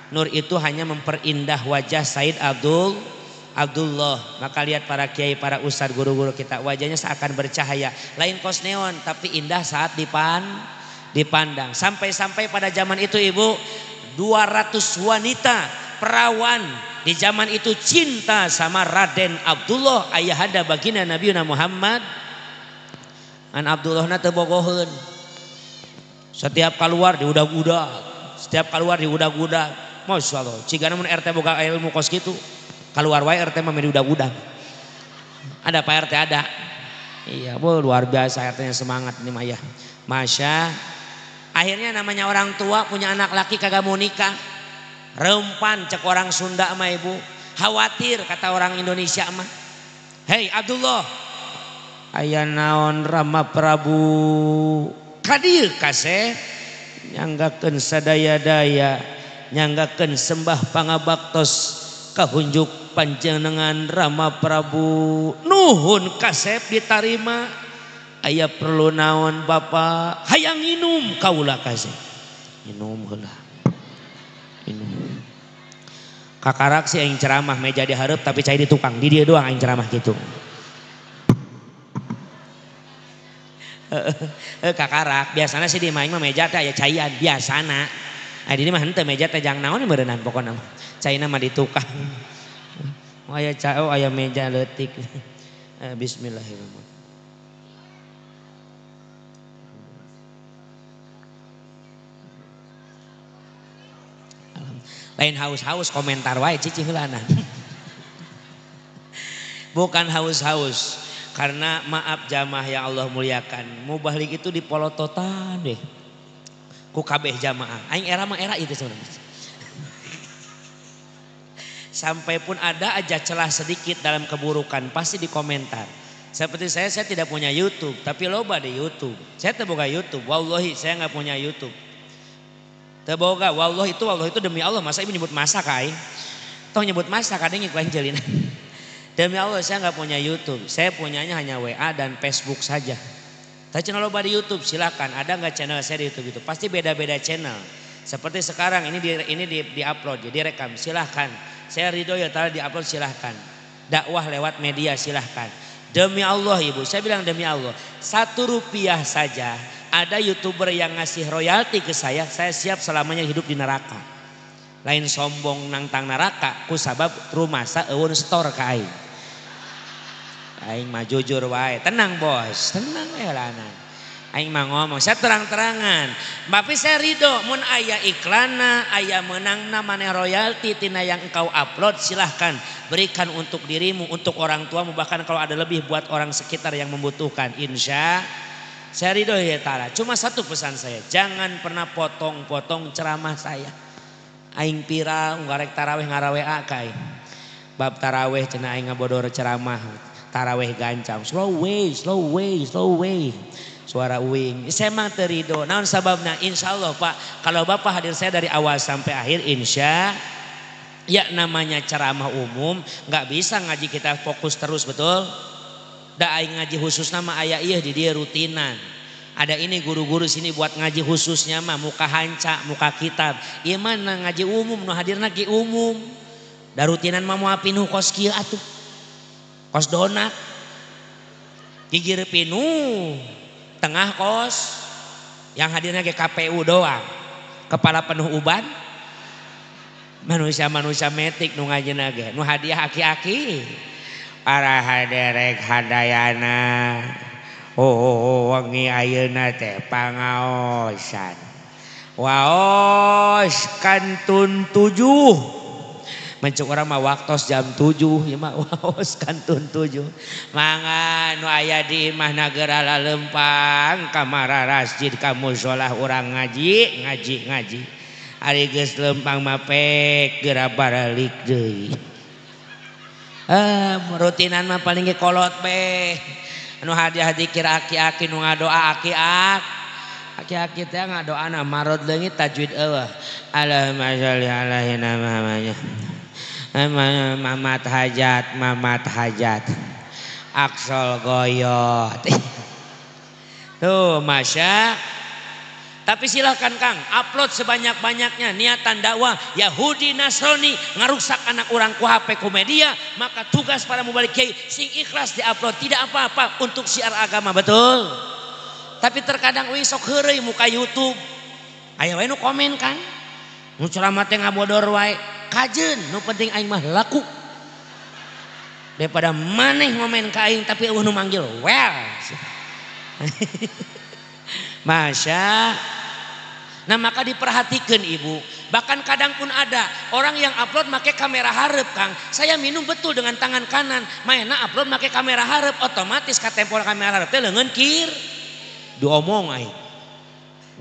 Nur itu hanya memperindah wajah Said Abdullah. Maka lihat para kiai, para ustadz, guru-guru kita, wajahnya seakan bercahaya. Lain kos neon, tapi indah saat dipandang. Sampai-sampai pada zaman itu ibu, 200 wanita perawan di zaman itu cinta sama Raden Abdullah, ayahanda baginda Nabi Muhammad. An Abdullah na teu bogoheun. Setiap keluar diudag-udag, setiap keluar diudag-udag. Masya Allah, cigana mun RT boga ilmu kos kitu. Keluar wae RT mah diudag-udag. Ada Pak RT ada. Iya, bu, luar biasa RT-nya semangat ini mah ya. Masya. Akhirnya namanya orang tua punya anak laki kagak mau nikah. Rempan cek orang Sunda mah ibu. Khawatir kata orang Indonesia mah. Hei Abdullah. Aya naon Rama Prabu. Kadir kaseh. Nyanggakeun sadaya-daya. Nyanggakeun sembah pangabaktos. Kahunjuk panjenengan Rama Prabu. Nuhun kasep ditarima. Aya perlu naon Bapak? Hayang minum kaula kasep. Minum heula. Minum. Kakarak sih aing ceramah meja dihareup tapi cai di tukang. Di dia doang aing ceramah gitu. Kakarak biasana sih di maing mah meja teh aya caian biasana. Aya di mah henteu meja teh jang naon beureunan pokona mah. Caina mah di tukang. Oh aya cai, oh aya meja leutik. Bismillahirrahmanirrahim. Lain haus-haus komentar wae cicing heulana. Bukan haus-haus. Karena maaf jamaah yang Allah muliakan, mubalik itu dipolototan deh. Ku kabeh jamaah. Aing era mah era itu sebenarnya. Sampai pun ada aja celah sedikit dalam keburukan pasti dikomentar. Seperti saya tidak punya YouTube, tapi loba di YouTube. Saya terbuka YouTube, wallahi saya nggak punya YouTube. Terboga, wallahi itu demi Allah, masa ibu nyebut masa ka aing? Toh nyebut masa kadang ngikuan jelina. Demi Allah saya nggak punya YouTube, saya punyanya hanya WA dan Facebook saja. Tapi channel loba di YouTube silakan, ada nggak channel saya di YouTube itu? Pasti beda-beda channel. Seperti sekarang ini di upload, jadi rekam, silahkan. Saya ridho ya taala di upload silahkan. Dakwah lewat media silahkan. Demi Allah ibu, saya bilang demi Allah, 1 rupiah saja ada youtuber yang ngasih royalti ke saya siap selamanya hidup di neraka. Lain sombong nangtang neraka, ku sabab rumasa eueun store ka aing. Aing mah jujur wae, tenang bos, tenang we lana. Aing mah ngomong, saya terang-terangan. Tapi saya ridho mun aya iklanna, aya menangna maneh royalti tina yang engkau upload silahkan berikan untuk dirimu, untuk orang tuamu, bahkan kalau ada lebih buat orang sekitar yang membutuhkan. Insya saya ridho ya ta'ala. Cuma satu pesan saya, jangan pernah potong-potong ceramah saya. Aing viral ngarek taraweh ngarawe ka aing. Bab taraweh cenah aing ngabodor ceramah, taraweh gancang. Slow way, slow way, slow way. Suara uing. Saya mah teu ridho. Naon sababna? Insyaallah Pak, kalau Bapak hadir saya dari awal sampai akhir insya ya namanya ceramah umum, nggak bisa ngaji kita fokus terus, betul? Da aing ngaji khusus nama aya ieu di dia rutinan. Ada ini guru-guru sini buat ngaji khususnya mah muka hanca, muka kitab. Ieu mah ngaji umum nu hadirna ge umum. Da rutinan mah moal pinuh kos kieu atuh. Kos donat. Gigir pinuh. Tengah kos yang hadirnya ge KPU doang. Kepala penuh uban. Manusia-manusia metik nu ngajina ge, nu hadiah aki-aki. Para haderek hadayana. Oh wengi ayeuna teh pangaosan. Waos kantun 7. Mencuk orang mah waktos jam 7 ya mah waos kantun 7. Mangga nu aya di imah nagara lalempang ka mararasjid ka musholah urang ngaji ngaji ngaji. Ari geus lempang mah pek geura baralik deui. Rutinan mah paling ge kolot beh. Nu hadiah dikir aki-aki nu ngadoa aki-aki. Aki-aki teh ngadoana marod leungit tajwid eueuh. Allahumma sholli ala Muhammad. Mamat hajat, mamat hajat. Aksol goyot. Tuh masya. Tapi silahkan Kang, upload sebanyak-banyaknya niatan dakwah Yahudi Nasrani ngarusak anak orang ku HP ku media, maka tugas para mubalik kiai sing ikhlas diupload tidak apa-apa untuk syiar agama, betul. Tapi terkadang wih sok heureuy muka YouTube. Aya wae nu komen kan. Nu ceramah teh ngabodor wae. Kajeun nu penting aing mah laku. Daripada maneh ngomen ka aing tapi eueuh nu manggil well. Masya. Nah maka diperhatikan ibu. Bahkan kadang pun ada orang yang upload make kamera hareup Kang. Saya minum betul dengan tangan kanan. Mainna upload make kamera hareup, otomatis katempol kamera hareup teh leungeun kiri. Diomong aing.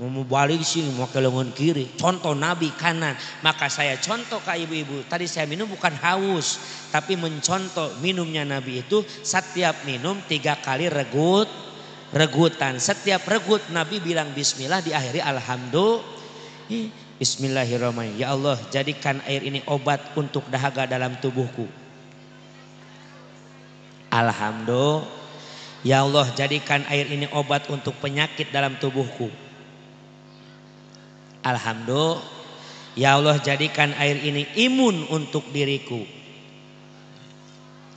Mau balik sih make leungeun kiri. Contoh Nabi kanan. Maka saya contoh ke ibu-ibu. Tadi saya minum bukan haus, tapi mencontoh minumnya Nabi itu setiap minum 3 kali regut. Regutan, setiap regut Nabi bilang bismillah diakhiri alhamdulillah. Bismillahirrahmanirrahim. Ya Allah, jadikan air ini obat untuk dahaga dalam tubuhku. Alhamdulillah. Ya Allah, jadikan air ini obat untuk penyakit dalam tubuhku. Alhamdulillah. Ya Allah, jadikan air ini imun untuk diriku.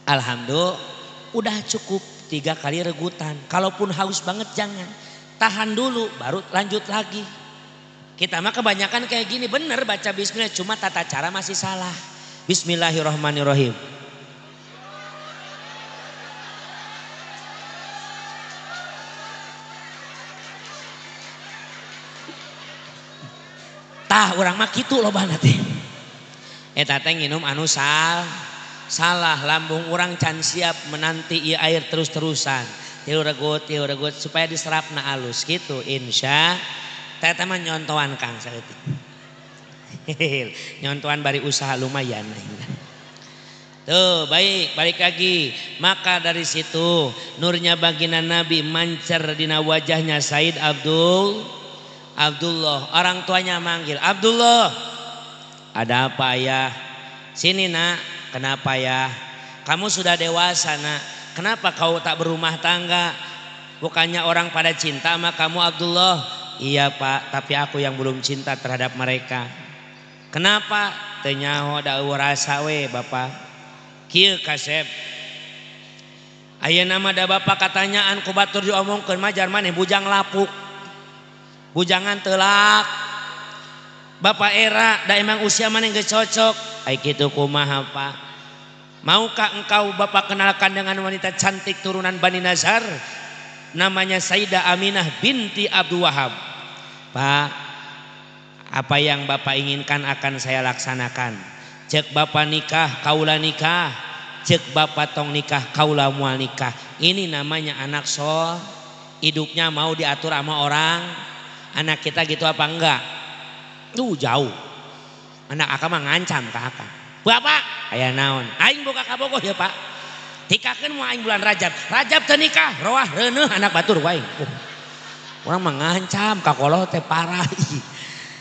Alhamdulillah. Udah cukup 3 kali regutan. Kalaupun haus banget jangan. Tahan dulu baru lanjut lagi. Kita mah kebanyakan kayak gini, bener baca bismillah cuma tata cara masih salah. Bismillahirrahmanirrahim. Tah urang mah kitu lobana teh. Eta teh nginum anu salah, lambung urang can siap menanti ieu air terus-terusan. Tilu regut supaya diserapna alus gitu insya. Teh mah nyontoan Kang saeutik. Nyontoan bari usaha lumayan. Tuh baik, balik lagi. Maka dari situ nurnya baginda Nabi mancar dina wajahnya Said Abdullah. Orang tuanya manggil, Abdullah. Ada apa ayah? Sini nak. Kenapa ya? Kamu sudah dewasa nak. Kenapa kau tak berumah tangga? Bukannya orang pada cinta sama kamu Abdullah? Iya pak, tapi aku yang belum cinta terhadap mereka. Kenapa? Teu nyaho da eueuh rasa we bapak. Kieu kasep. Ayeuna mah da bapak katanyaan ku batur diomongkeun mah jar maneh bujang lapuk. Bujangan telak. Bapak era da emang usia maneh geus cocok. Ai kitu kumaha pak? Maukah engkau bapak kenalkan dengan wanita cantik turunan Bani Nazar? Namanya Sayyidah Aminah binti Abdul Wahab. Pak, apa yang bapak inginkan akan saya laksanakan. Cek bapak nikah, kaula nikah. Cek bapak tong nikah, kaula mual nikah. Ini namanya anak sol. Hidupnya mau diatur sama orang. Anak kita gitu apa enggak? Tuh jauh. Anak akang mah ngancam ka akang. Bapak, aya naon? Aing boga kabogoh ya pak. Tikakeun mau aing bulan Rajab. Rajab teu nikah, roah reuneuh anak batur wae. Orang mengancam kakoloh teh parah.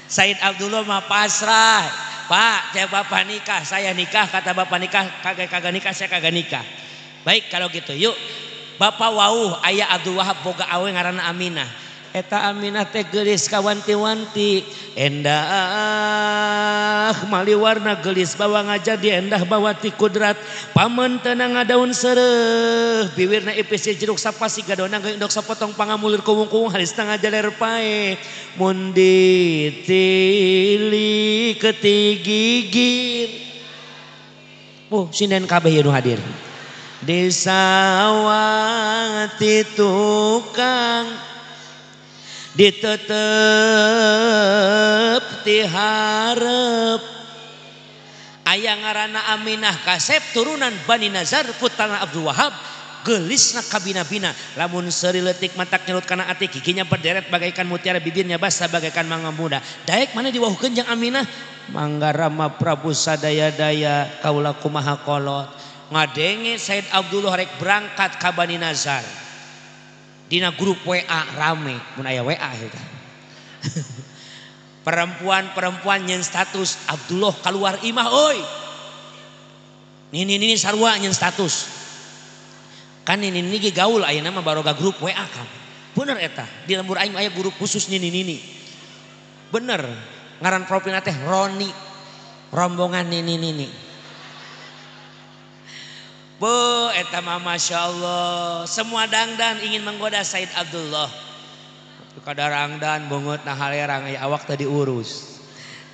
Said Abdullah mah pasrah. Pak, cek bapak nikah, saya nikah, kata bapak nikah, kagak nikah, saya kagak nikah. Baik kalau gitu, yuk. Bapak wauh aya Abdul Wahab boga awe ngaranna Aminah. Eta Aminah teh geulis kawanti-wanti. Endah mali warna gelis bawa ngajadi endah bawa ti kudrat. Pamen teu ngadaun seureuh biwirna ipis jeruk sapasi gadona geundok sapotong pangamulir kuwung-kuwung halis ngajaler pae. Mun ditili ketigigir. Oh, sinden kabeh ieu nu hadir. Di sawah ti tukang ditetep tiharep aya ngaranna Aminah kasep turunan Bani Nazar putrana Abdul Wahab gelisna kabina-bina lamun seuri leutik matak nyerut kana ati giginya berderet bagaikan mutiara bibirnya basah bagaikan mangga muda daek mana diwahukeun jeung Aminah mangga Rama Prabu sadaya-daya kaula kumaha kolot ngadenge Said Abdullah rek berangkat ka Bani Nazar. Dina grup WA rame, mun aya WA eta. Perempuan-perempuan nyen status Abdullah keluar imah euy. Nini nini sarua nyen status. Kan nini nini ge gaul ayeuna mah baroga grup WA kan. Bener eta, di lembur aing aya grup khusus nini nini. Bener, ngaran profilna teh Roni. Rombongan nini nini. Bu, eta mah masya Allah. Semua dangdan ingin menggoda Said Abdullah. Tapi kadarangdan bungut nah halerang aya awak tadi urus.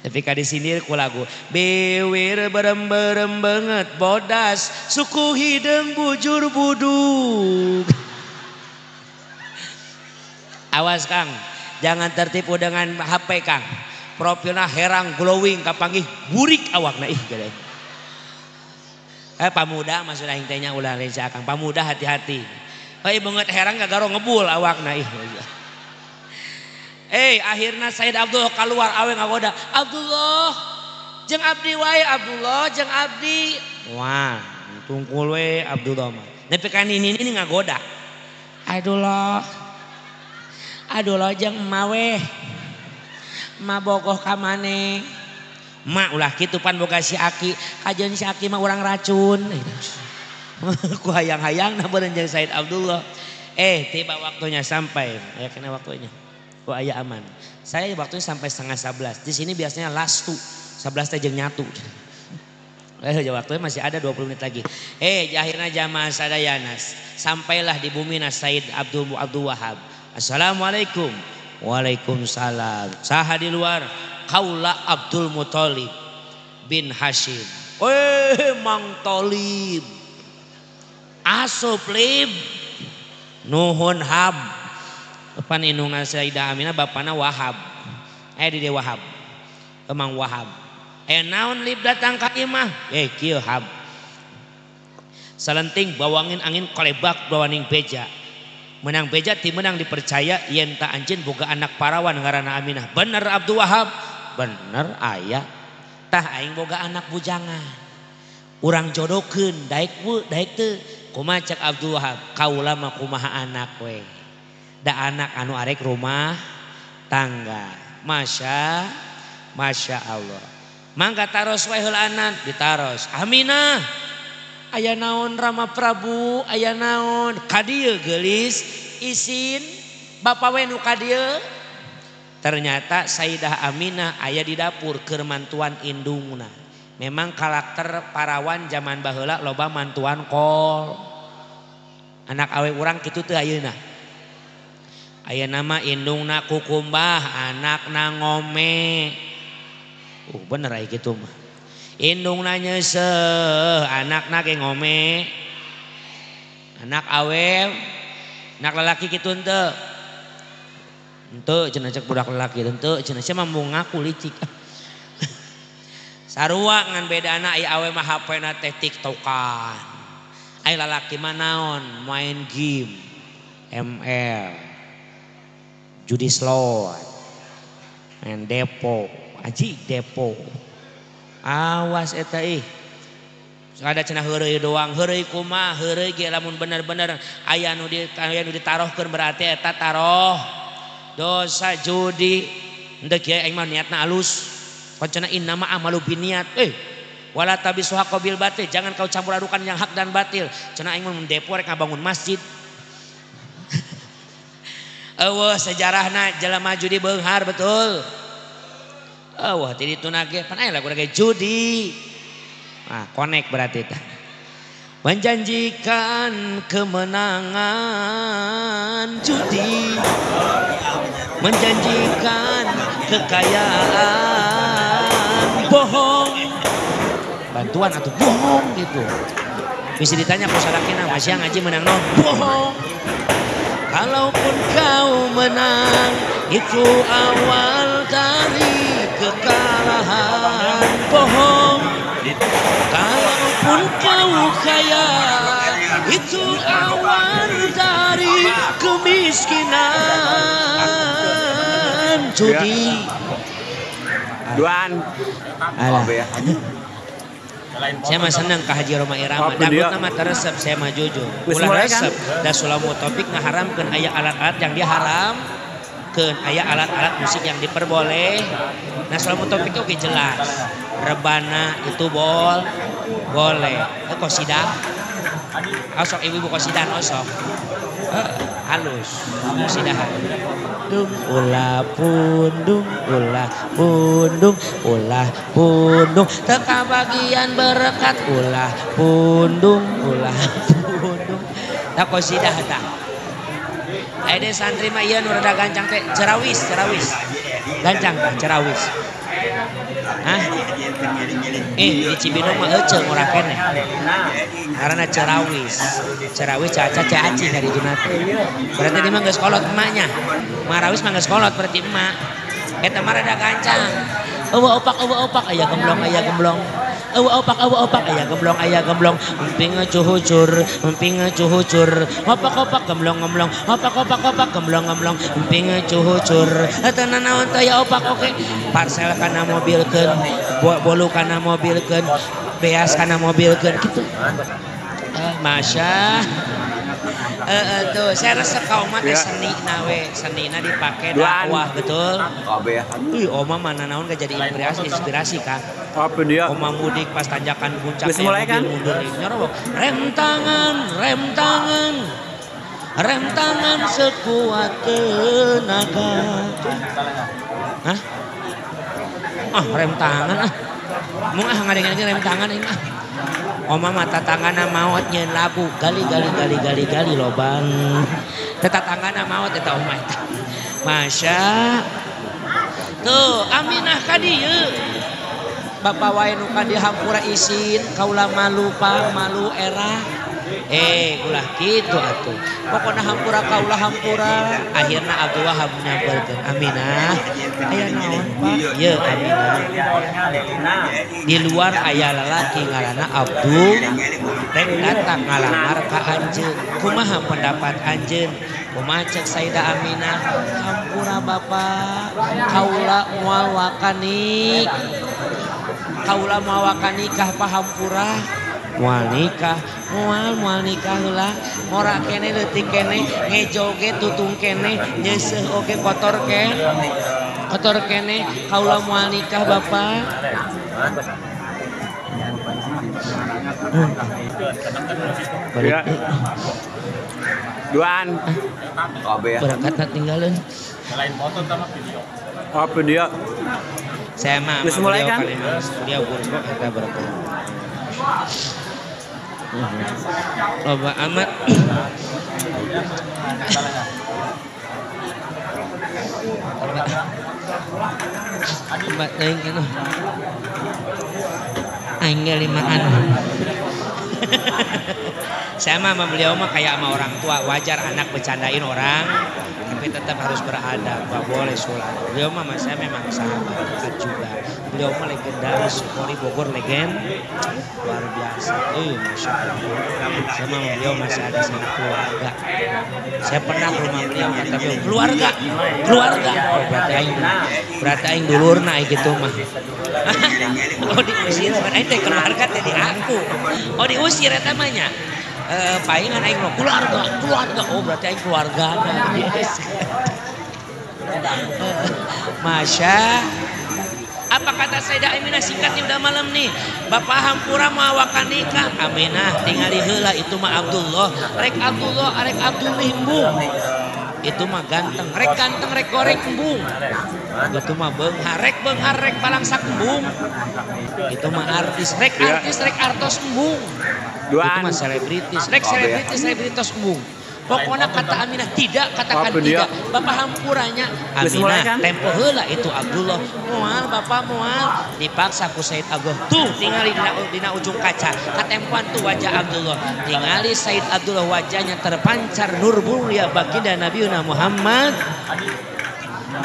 Tapi ka disindir ku lagu. Biwir berem-berem banget bodas, suku hideung bujur budug. Awas Kang, jangan tertipu dengan HP Kang. Profilna herang glowing kapanggih burik awakna ih gede. Pamuda maksud aing teh nya ulah lain akang. Pamuda hati-hati. Banget herang gagaro ngebul awakna ih. Akhirna Said Abdullah keluar awe ngagoda. Abdullah jeung abdi wae Abdullah jeung abdi. Wah, tungkul we Abdullah mah. Nepi ka nini nini ngagoda. Abdullah. Abdullah jeung emak we. Ma bogoh ka maneh. Ma ulah kitu pan boga si Aki, kajeun si Aki mah urang racun. Ku hayang-hayang na beureun jeung Said Abdullah. Tiba waktunya sampai. Ya kena waktunya. Oh aya aman. Saya waktunya sampai 10:30. Di sini biasanya lastu 11 teh jeung nyatu. Waktunya masih ada 20 menit lagi. Akhirnya jamaah sadayana sampailah di bumi Said Abdul Wahab. Assalamualaikum. Waalaikumsalam. Saha di luar? Kaula Abdul Muthalib bin Hashim. Mang Tolib. Asup lib. Nuhun hab. Pan indungna Sayyidah Aminah bapana Wahab. Di dia Wahab. Emang Wahab. Naon lib datang ka imah? Kieu hab. Salenting bawangin angin kolebak bawaning beja. Menang beja ti menang dipercaya yen ta anjeun boga anak parawan ngaranna Aminah. Bener Abdul Wahab? Bener aya. Tah aing boga anak bujangan. Urang jodohkeun daek bu daek teu. Kumaha cek Abdul Wahab? Kaula mah kumaha anak we. Da anak anu arek rumah tangga. Masya Allah. Mangga taros wae heulaanan ditaros. Aminah. Aya naon Rama Prabu, aya naon ka dieu geulis isin bapa we nu ka dieu. Ternyata Sayyidah Aminah aya di dapur keur mantuan indungna. Memang karakter parawan zaman baheula loba mantuan kol. Anak awe urang kitu teu ayeuna. Aya nama indungna kukumbah, anakna ngome. Bener aya kitu mah. Indungna nyeuseuh, anakna ge ngome. Anak awe, anak lalaki kitu henteu. Henteu cenah cek budak lalaki henteu cenah sia mah mau ngaku licik. Sarua ngan bedana aya awe mah HP-na teh TikTokan. Aya lalaki mah naon main game, ML, judi slot, main depo, aji depo. Awas eta ih. Ada cenah heureuy doang, heureuy kumaha, heureuy ge lamun bener-bener aya nu ditarohkeun berarti eta taroh. Dosa judi. Henteu kieu aing mah niatna alus. Cenah innama amalu binniyat. Wala tabisu haqqo bil batil, jangan kau campur adukan yang hak dan batil. Cenah aing mun depo rek ngabangun masjid. Eueuh sejarahna jelema judi beunghar betul. Eueuh ti ditu na ge pan aya lagu ge judi. Nah, konek berarti tah. Menjanjikan kemenangan judi, menjanjikan kekayaan, bohong. Bantuan atau bohong gitu. Bisa ditanya ku salakina masih ngaji menang naon? Bohong. Kalaupun kau menang itu awal dari kekalahan, bohong. Kalaupun kau kaya itu awal dari kemiskinan, judi. Duan. Alah. Saya mah senang ke Haji Roma Irama. Dangdut nama teresep saya mah jujur. Ulah resep. Da sulamu topik ngaharamkeun aya alat-alat yang diharamkeun, aya alat-alat musik yang diperboleh. Nah sulamu topik oke jelas. Rebana itu boleh. Kosidah. Osok ibu-ibu kosidahan osok. Halus kosidahan. Dung ulah pundung ulah pundung ulah pundung teka bagian berkat ulah pundung ulah pundung tak kosidah tak. Ayo santri mah ieu nu rada gancang teh cerawis gancang tah cerawis. Hah? Di Cibinong mah euceung urang keneh. Karena cerawis. Cerawis caca caci dari Junate. Berarti dia mah geus kolot emaknya. Marawis mah geus kolot berarti emak. Eta mah rada gancang. Eueuh opak aya gemblong aya gemblong. Eueuh opak aya gemblong aya gemblong. Emping cuhucur, emping cuhucur. Opak-opak gemblong-gemblong, opak-opak gemblong-gemblong, emping cuhucur. Eta nanaon teh aya opak oke. Parcel kana mobilkeun, bolu kana mobilkeun, beas kana mobilkeun kitu. Masya. Tuh, saya resep ka oma teh seni nawe, senina dipake dakwah betul. Ih, oma mana naon gak jadi inspirasi kan. Apa dia? Oma mudik pas tanjakan puncak mulai kan? Mundur nyorowok. Rem tangan, rem tangan. Rem tangan sekuat tenaga. Hah? Ah, rem tangan ah. Mung ah ngadeng-ngadeng rem tangan ini ah. Oma mata tanganna maot nyeun lagu gali gali gali gali gali lobang. Teta tanganna maot eta oma eta. Masya. Tuh, Aminah ka dieu. Bapak wae nu ka dieu hampura isin, kaula malu pa, malu era. Ulah kitu atuh. Pokona hampura kaula hampura. Akhirna Abdul Wahab nyamperkeun Aminah. Aya naon Pak? Ieu Aminah. Di luar aya lalaki ngaranna Abdul rek datang ngalamar ka anjeun. Kumaha pendapat anjeun? Kumaha cek Sayyidah Aminah? Hampura Bapak, kaula moal wakanik. Kaula moal wakanikah Pak hampura? Moal nikah, moal nikah heula, ngora kene leutik kene, ngejoge tutung kene, nyeuseuh oge kotor kene, kaula moal nikah Bapak. Ya. Duan. Berangkat tinggalin. Selain foto sama video. Apa dia? Saya mah mulai kan? Beliau guru kata berkat. Loba amat. Mbak teuing anu. Aing ge limaan. Saya mah sama beliau mah kayak sama orang tua, wajar anak bercandain orang, tapi tetap harus beradab, gak boleh sholat. Beliau mah sama saya memang sahabat dekat juga. Beliau mah legendaris, Sukori Bogor legend, luar biasa. Masya Allah. Saya mah beliau masih ada sama keluarga. Saya pernah ke rumah beliau, kata beliau, keluarga, keluarga. Oh, berarti aing dulurna gitu mah. Oh diusir, aing teh keluarga teh diaku. Oh diusir eta mah nya. Palingan aing mah keluarga, keluarga. Oh berarti aing keluarga. Masya. Apa kata Sayyidah Aminah singkatnya udah malam nih. Bapak hampura mawakan nikah. Aminah tingali heula itu mah Abdullah. Rek Abdullah, rek Abdullah embung. Itu mah ganteng, rek ganteng, rek goreng embung. Itu mah beunghar, rek beunghar, rek balangsak embung. Itu mah artis, rek artis, rek artos embung. Itu mah selebritis, rek selebritis, selebritos embung. Pokoknya kata Aminah tidak, katakan tidak. Bapak hampuranya Aminah tempo heula itu Abdullah. Moal bapak moal dipaksa ku Said Abdullah. Tuh tingali dina ujung kaca. Katempoan tuh wajah Abdullah. Tingali Said Abdullah wajahnya terpancar nur mulia baginda Nabi Muhammad.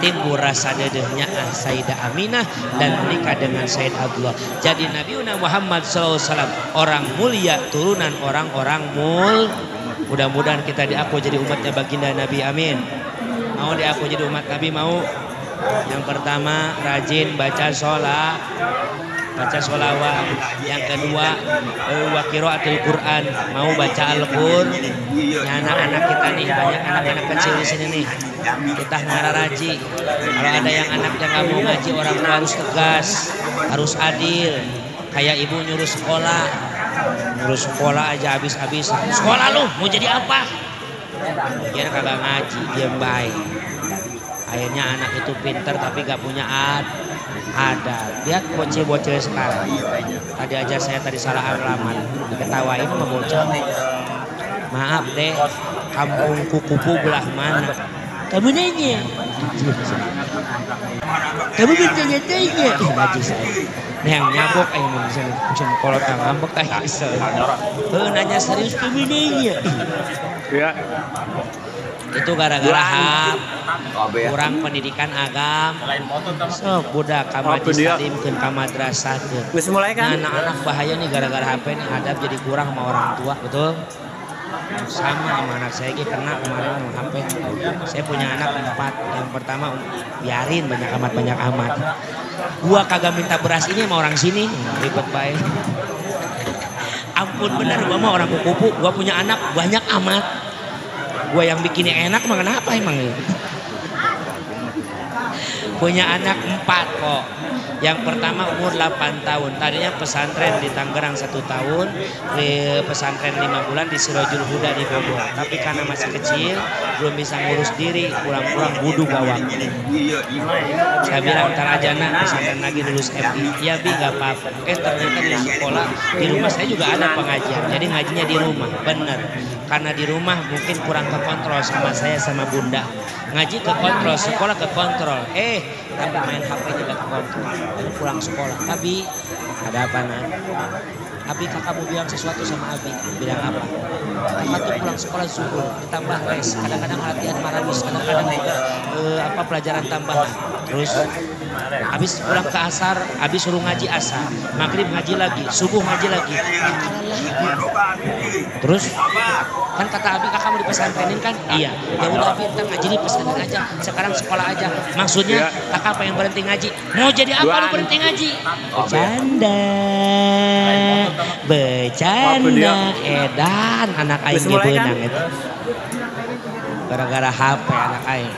Timbul rasa dedehnya Sayyidah Aminah dan menikah dengan Said Abdullah. Jadi Nabi Muhammad SAW orang mulia turunan orang-orang mul. Mudah-mudahan kita diaku jadi umatnya baginda Nabi, amin. Mau diaku jadi umat Nabi mau? Yang pertama rajin baca sholat, baca sholawat. Yang kedua wa qiraatul Quran, mau baca Al-Qur'an. Anak-anak kita nih banyak anak-anak kecil di sini nih. Kita ngararaji. Kalau ada yang anaknya nggak mau ngaji, orang tua harus tegas, harus adil. Kayak ibu nyuruh sekolah, nyuruh sekolah aja habis-habisan. Sekolah lu mau jadi apa? Dia kagak ngaji, diam baik. Akhirnya anak itu pinter tapi gak punya adat. Lihat bocil-bocil sekarang. Tadi aja saya tadi salah alamat, diketawain sama bocah. Maaf deh, kampung kukupu belah mana? Kamu nanya. Kamu bertanya-tanya. Ih, najis saya. Nih yang nyabok aing mun bisa kolot ngambek aing kesel. Heuh nanya serius kamu nanya. Ya. Itu gara-gara kurang pendidikan agama. Sok budak ka majlis taklim ka madrasah. Geus mulai kan? Anak-anak bahaya nih gara-gara HP nih adab jadi kurang sama orang tua, betul? Sama sama anak saya kena kemarin sama HP. Saya punya anak 4. Yang pertama biarin banyak amat. Gua kagak minta beras ini sama orang sini, ribet bae. Ampun bener gua mah orang kukupu, gua punya anak banyak amat. Gua yang bikinnya enak mah kenapa emang? Punya anak 4 kok. Yang pertama umur 8 tahun. Tadinya pesantren di Tangerang 1 tahun, di pesantren 5 bulan di Sirojul Huda di Bogor. Tapi karena masih kecil, belum bisa ngurus diri, kurang-kurang budu gawang. Saya bilang ntar aja nak pesantren lagi lulus MI. Ya bi gak apa-apa. Ternyata di sekolah, di rumah saya juga ada pengajian. Jadi ngajinya di rumah, bener. Karena di rumah mungkin kurang kekontrol sama saya sama bunda. Ngaji kekontrol, sekolah kekontrol. Tapi main HP juga kekontrol. Lalu pulang sekolah, Abi, ada apa nak? Abi kakak mau bilang sesuatu sama Abi. Bilang apa? Kakak tuh pulang sekolah zuhur, ditambah les, kadang-kadang latihan marawis, kadang-kadang juga pelajaran tambahan. Terus habis pulang ke asar, habis suruh ngaji asar, maghrib ngaji lagi, subuh ngaji lagi. Terus kan kata Abi kakak mau dipesantrenin kan? Iya. Ya udah Abi ntar ngaji di pesantren aja, sekarang sekolah aja. Maksudnya kakak pengen berhenti ngaji. Mau jadi apa lu berhenti ngaji? Bercanda. Bercanda. Edan anak aing ge beunang eta. Gara-gara HP anak aing.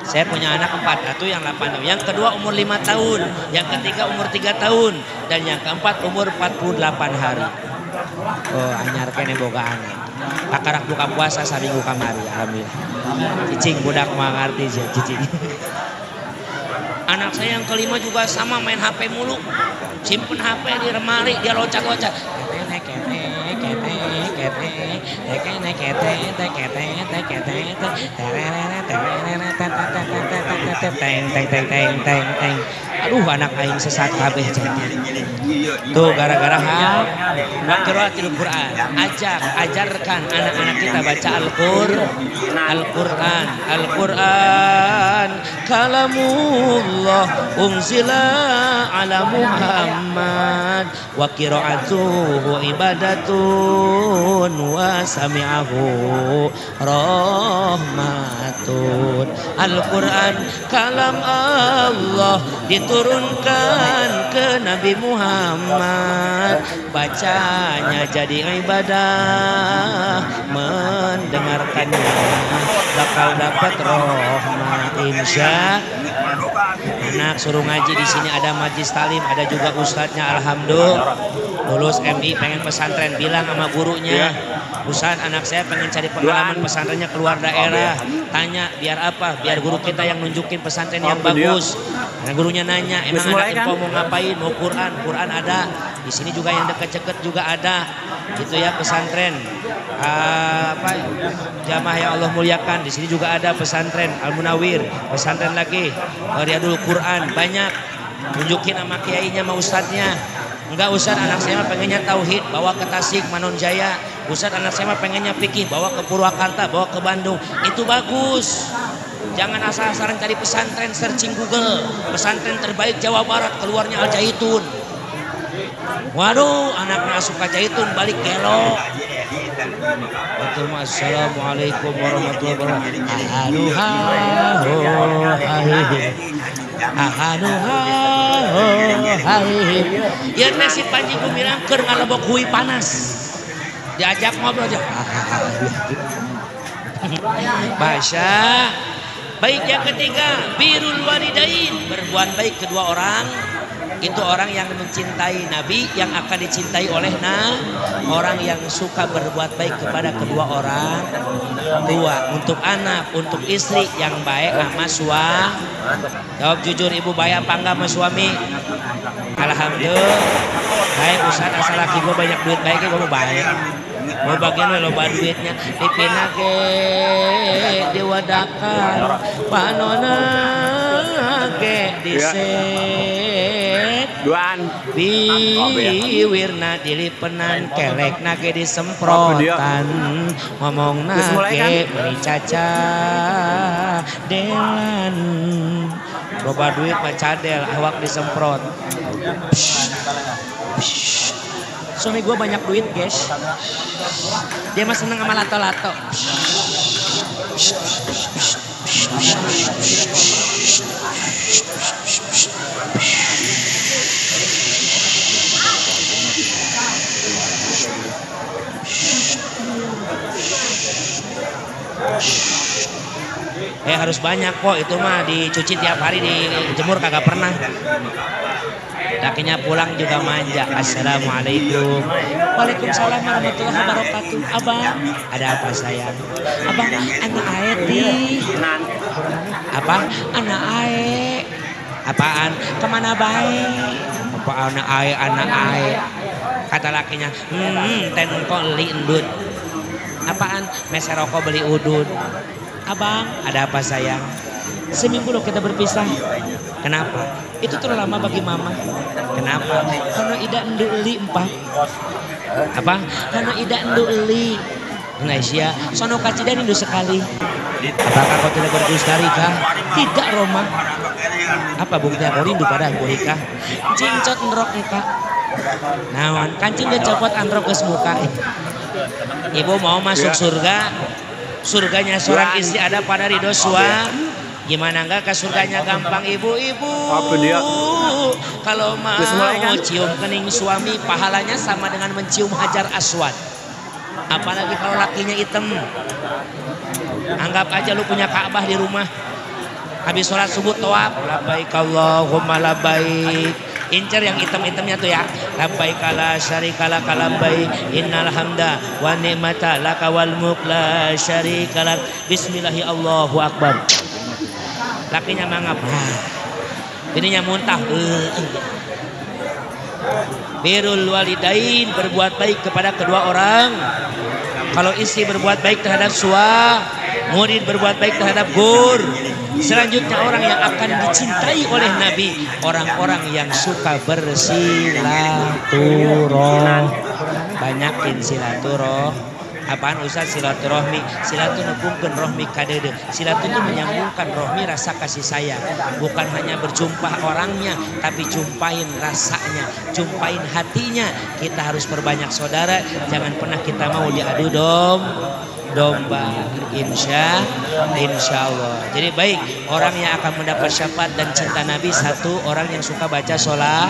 Saya punya anak 4, satu yang 8 tahun. Yang kedua umur 5 tahun, yang ketiga umur 3 tahun, dan yang keempat umur 48 hari. Oh, anyar kene boga anak. Kakarak buka puasa saminggu kamari, alhamdulillah. Cicing budak mah ngarti sih, cicing. Anak saya yang kelima juga sama main HP mulu. Simpen HP di lemari, dia loncat-loncat. Aduh anak aing sesat kabeh. Tuh gara-gara qiraatul Quran. Ajarkan anak-anak kita baca Al-Quran. Al-Quran kalamullah unzila ala Muhammad wa qiraatuhu ibadatun wa sami'ahu rahmatun. Al-Quran kalam Allah diturunkan ke Nabi Muhammad, bacanya jadi ibadah, mendengarkannya bakal dapat rahmat insya. Anak suruh ngaji di sini ada majlis talim, ada juga ustadznya, alhamdulillah. Lulus MI pengen pesantren, bilang sama gurunya, Ustadz anak saya pengen cari pengalaman pesantrennya keluar daerah. Tanya biar apa? Biar guru kita yang nunjukin pesantren yang bagus. Nah, gurunya nanya, emang anak info mau ngapain? Mau Quran? Quran ada. Di sini juga yang deket-deket juga ada. Gitu ya pesantren. Jamaah yang Allah muliakan, di sini juga ada pesantren Al Munawir, pesantren lagi Riyadul Quran, banyak. Tunjukin sama kiainya sama ustadznya. Enggak ustadz, anak saya mah pengennya tauhid, bawa ke Tasik, Manonjaya. Ustadz anak saya mah pengennya fikih, bawa ke Purwakarta, bawa ke Bandung. Itu bagus. Jangan asal-asalan cari pesantren, searching Google. Pesantren terbaik Jawa Barat, keluarnya Al Jaitun. Waduh, anaknya asup ke Jaitun, balik gelo. Assalamualaikum warahmatullahi wabarakatuh. Ya teh si Panji Gumilang keur ngalebok hui panas. Diajak ngobrol aja. Basya. Baik yang ketiga, birrul walidain, berbuat baik kedua orang. Itu orang yang mencintai Nabi, yang akan dicintai oleh orang yang suka berbuat baik kepada kedua orang tua, untuk anak, untuk istri yang baik sama suami. Jawab jujur ibu, baik apa enggak sama suami? Alhamdulillah. Baik ustaz, asal laki gue banyak duit, baiknya gue mau baik. Mau bagian loba duitnya dipina ge diwadakan panona ge diset duan biwirna dilipenan kelekna ge disemprotan ngomongna ge meuni caca delan loba duit mah cadel awak disemprot. Suami gue banyak duit guys, dia mah seneng sama lato-lato. Harus banyak kok, itu mah dicuci tiap hari, dijemur kagak pernah. Lakinya pulang juga manja. Assalamualaikum. Waalaikumsalam warahmatullahi wabarakatuh. Abang, ada apa sayang? Abang, anak ae ti. Apa? Anak ae. Apaan? Kemana bae? Apa anak ae, anak ae. Kata lakinya, ten kok li endut. Apaan? Meser rokok beli udut. Abang, ada apa sayang? Seminggu loh kita berpisah. Kenapa? Itu terlalu lama bagi mama. Kenapa? Karena ida enduli empat. Apa? Karena ida enduli. Indonesia, sono kacida rindu sekali. Apakah kau tidak berdusta Rika? Tidak Roma. Apa buktinya kau rindu pada aku Rika? Cincot nrok muka. Naon, kancing dia copot anrok ke muka. Ibu mau masuk surga? Surganya seorang istri ada pada ridho suami. Gimana enggak ke surganya gampang ibu-ibu. Kalau mau cium kening suami pahalanya sama dengan mencium hajar aswad. Apalagi kalau lakinya hitam. Anggap aja lu punya Ka'bah di rumah. Habis sholat subuh tawaf, labbaik Allahumma labbaik. Incer yang hitam-hitamnya tuh ya. Labbaik la syarika lak labbaik innal hamda wa ni'mata laka wal mulk la syarika lak. Bismillahi Allahu akbar. Lakinya mangap. Bininya muntah. Birrul walidain, berbuat baik kepada kedua orang. Kalau istri berbuat baik terhadap suami, murid berbuat baik terhadap guru. Selanjutnya orang yang akan dicintai oleh Nabi, orang-orang yang suka bersilaturahmi. Banyakin silaturahmi. Apaan Ustaz silaturahmi? Silatur nembungkeun rohmi kadede. Silatur itu menyambungkan rohmi rasa kasih sayang. Bukan hanya berjumpa orangnya, tapi jumpain rasanya, jumpain hatinya. Kita harus perbanyak saudara, jangan pernah kita mau diadu domba. Insya Allah. Jadi baik, orang yang akan mendapat syafaat dan cinta Nabi, satu, orang yang suka baca sholat.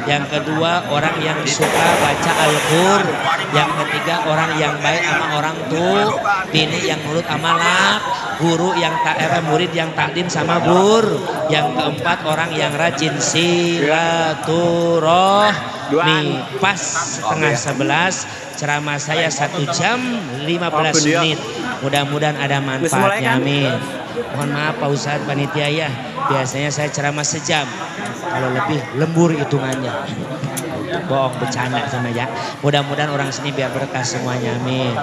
Yang kedua, orang yang suka baca Al-Qur'an. Yang ketiga, orang yang baik sama orang tua, bini yang nurut sama lak, guru yang tak murid yang takdim sama guru. Yang keempat, orang yang rajin silaturahmi. Pas 10:30 ceramah saya 1 jam 15 menit. Mudah-mudahan ada manfaatnya, amin. Mohon maaf Pak Ustadz panitia ya, biasanya saya ceramah sejam, kalau lebih lembur hitungannya. Bohong, bercanda sama ya. Mudah-mudahan orang sini biar berkah semuanya, amin.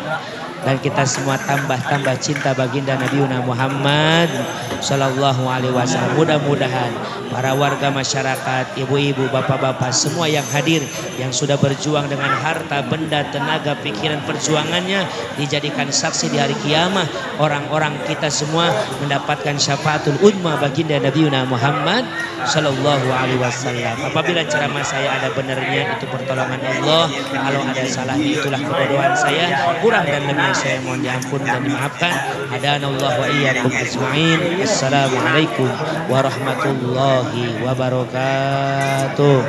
Dan kita semua tambah-tambah cinta baginda Nabi Muhammad Sallallahu Alaihi Wasallam. Mudah-mudahan para warga masyarakat, ibu-ibu, bapak-bapak, semua yang hadir, yang sudah berjuang dengan harta, benda, tenaga, pikiran, perjuangannya, dijadikan saksi di hari kiamah. Orang-orang kita semua mendapatkan syafaatul uzma baginda Nabi Muhammad Sallallahu Alaihi Wasallam. Apabila ceramah saya ada benarnya, itu pertolongan Allah. Kalau ada salahnya, itulah kebodohan saya. Kurang dan lebihnya saya mohon diampun dan dimaafkan. Hadanallahu wa iyyakum ajma'in. Assalamualaikum warahmatullahi wabarakatuh.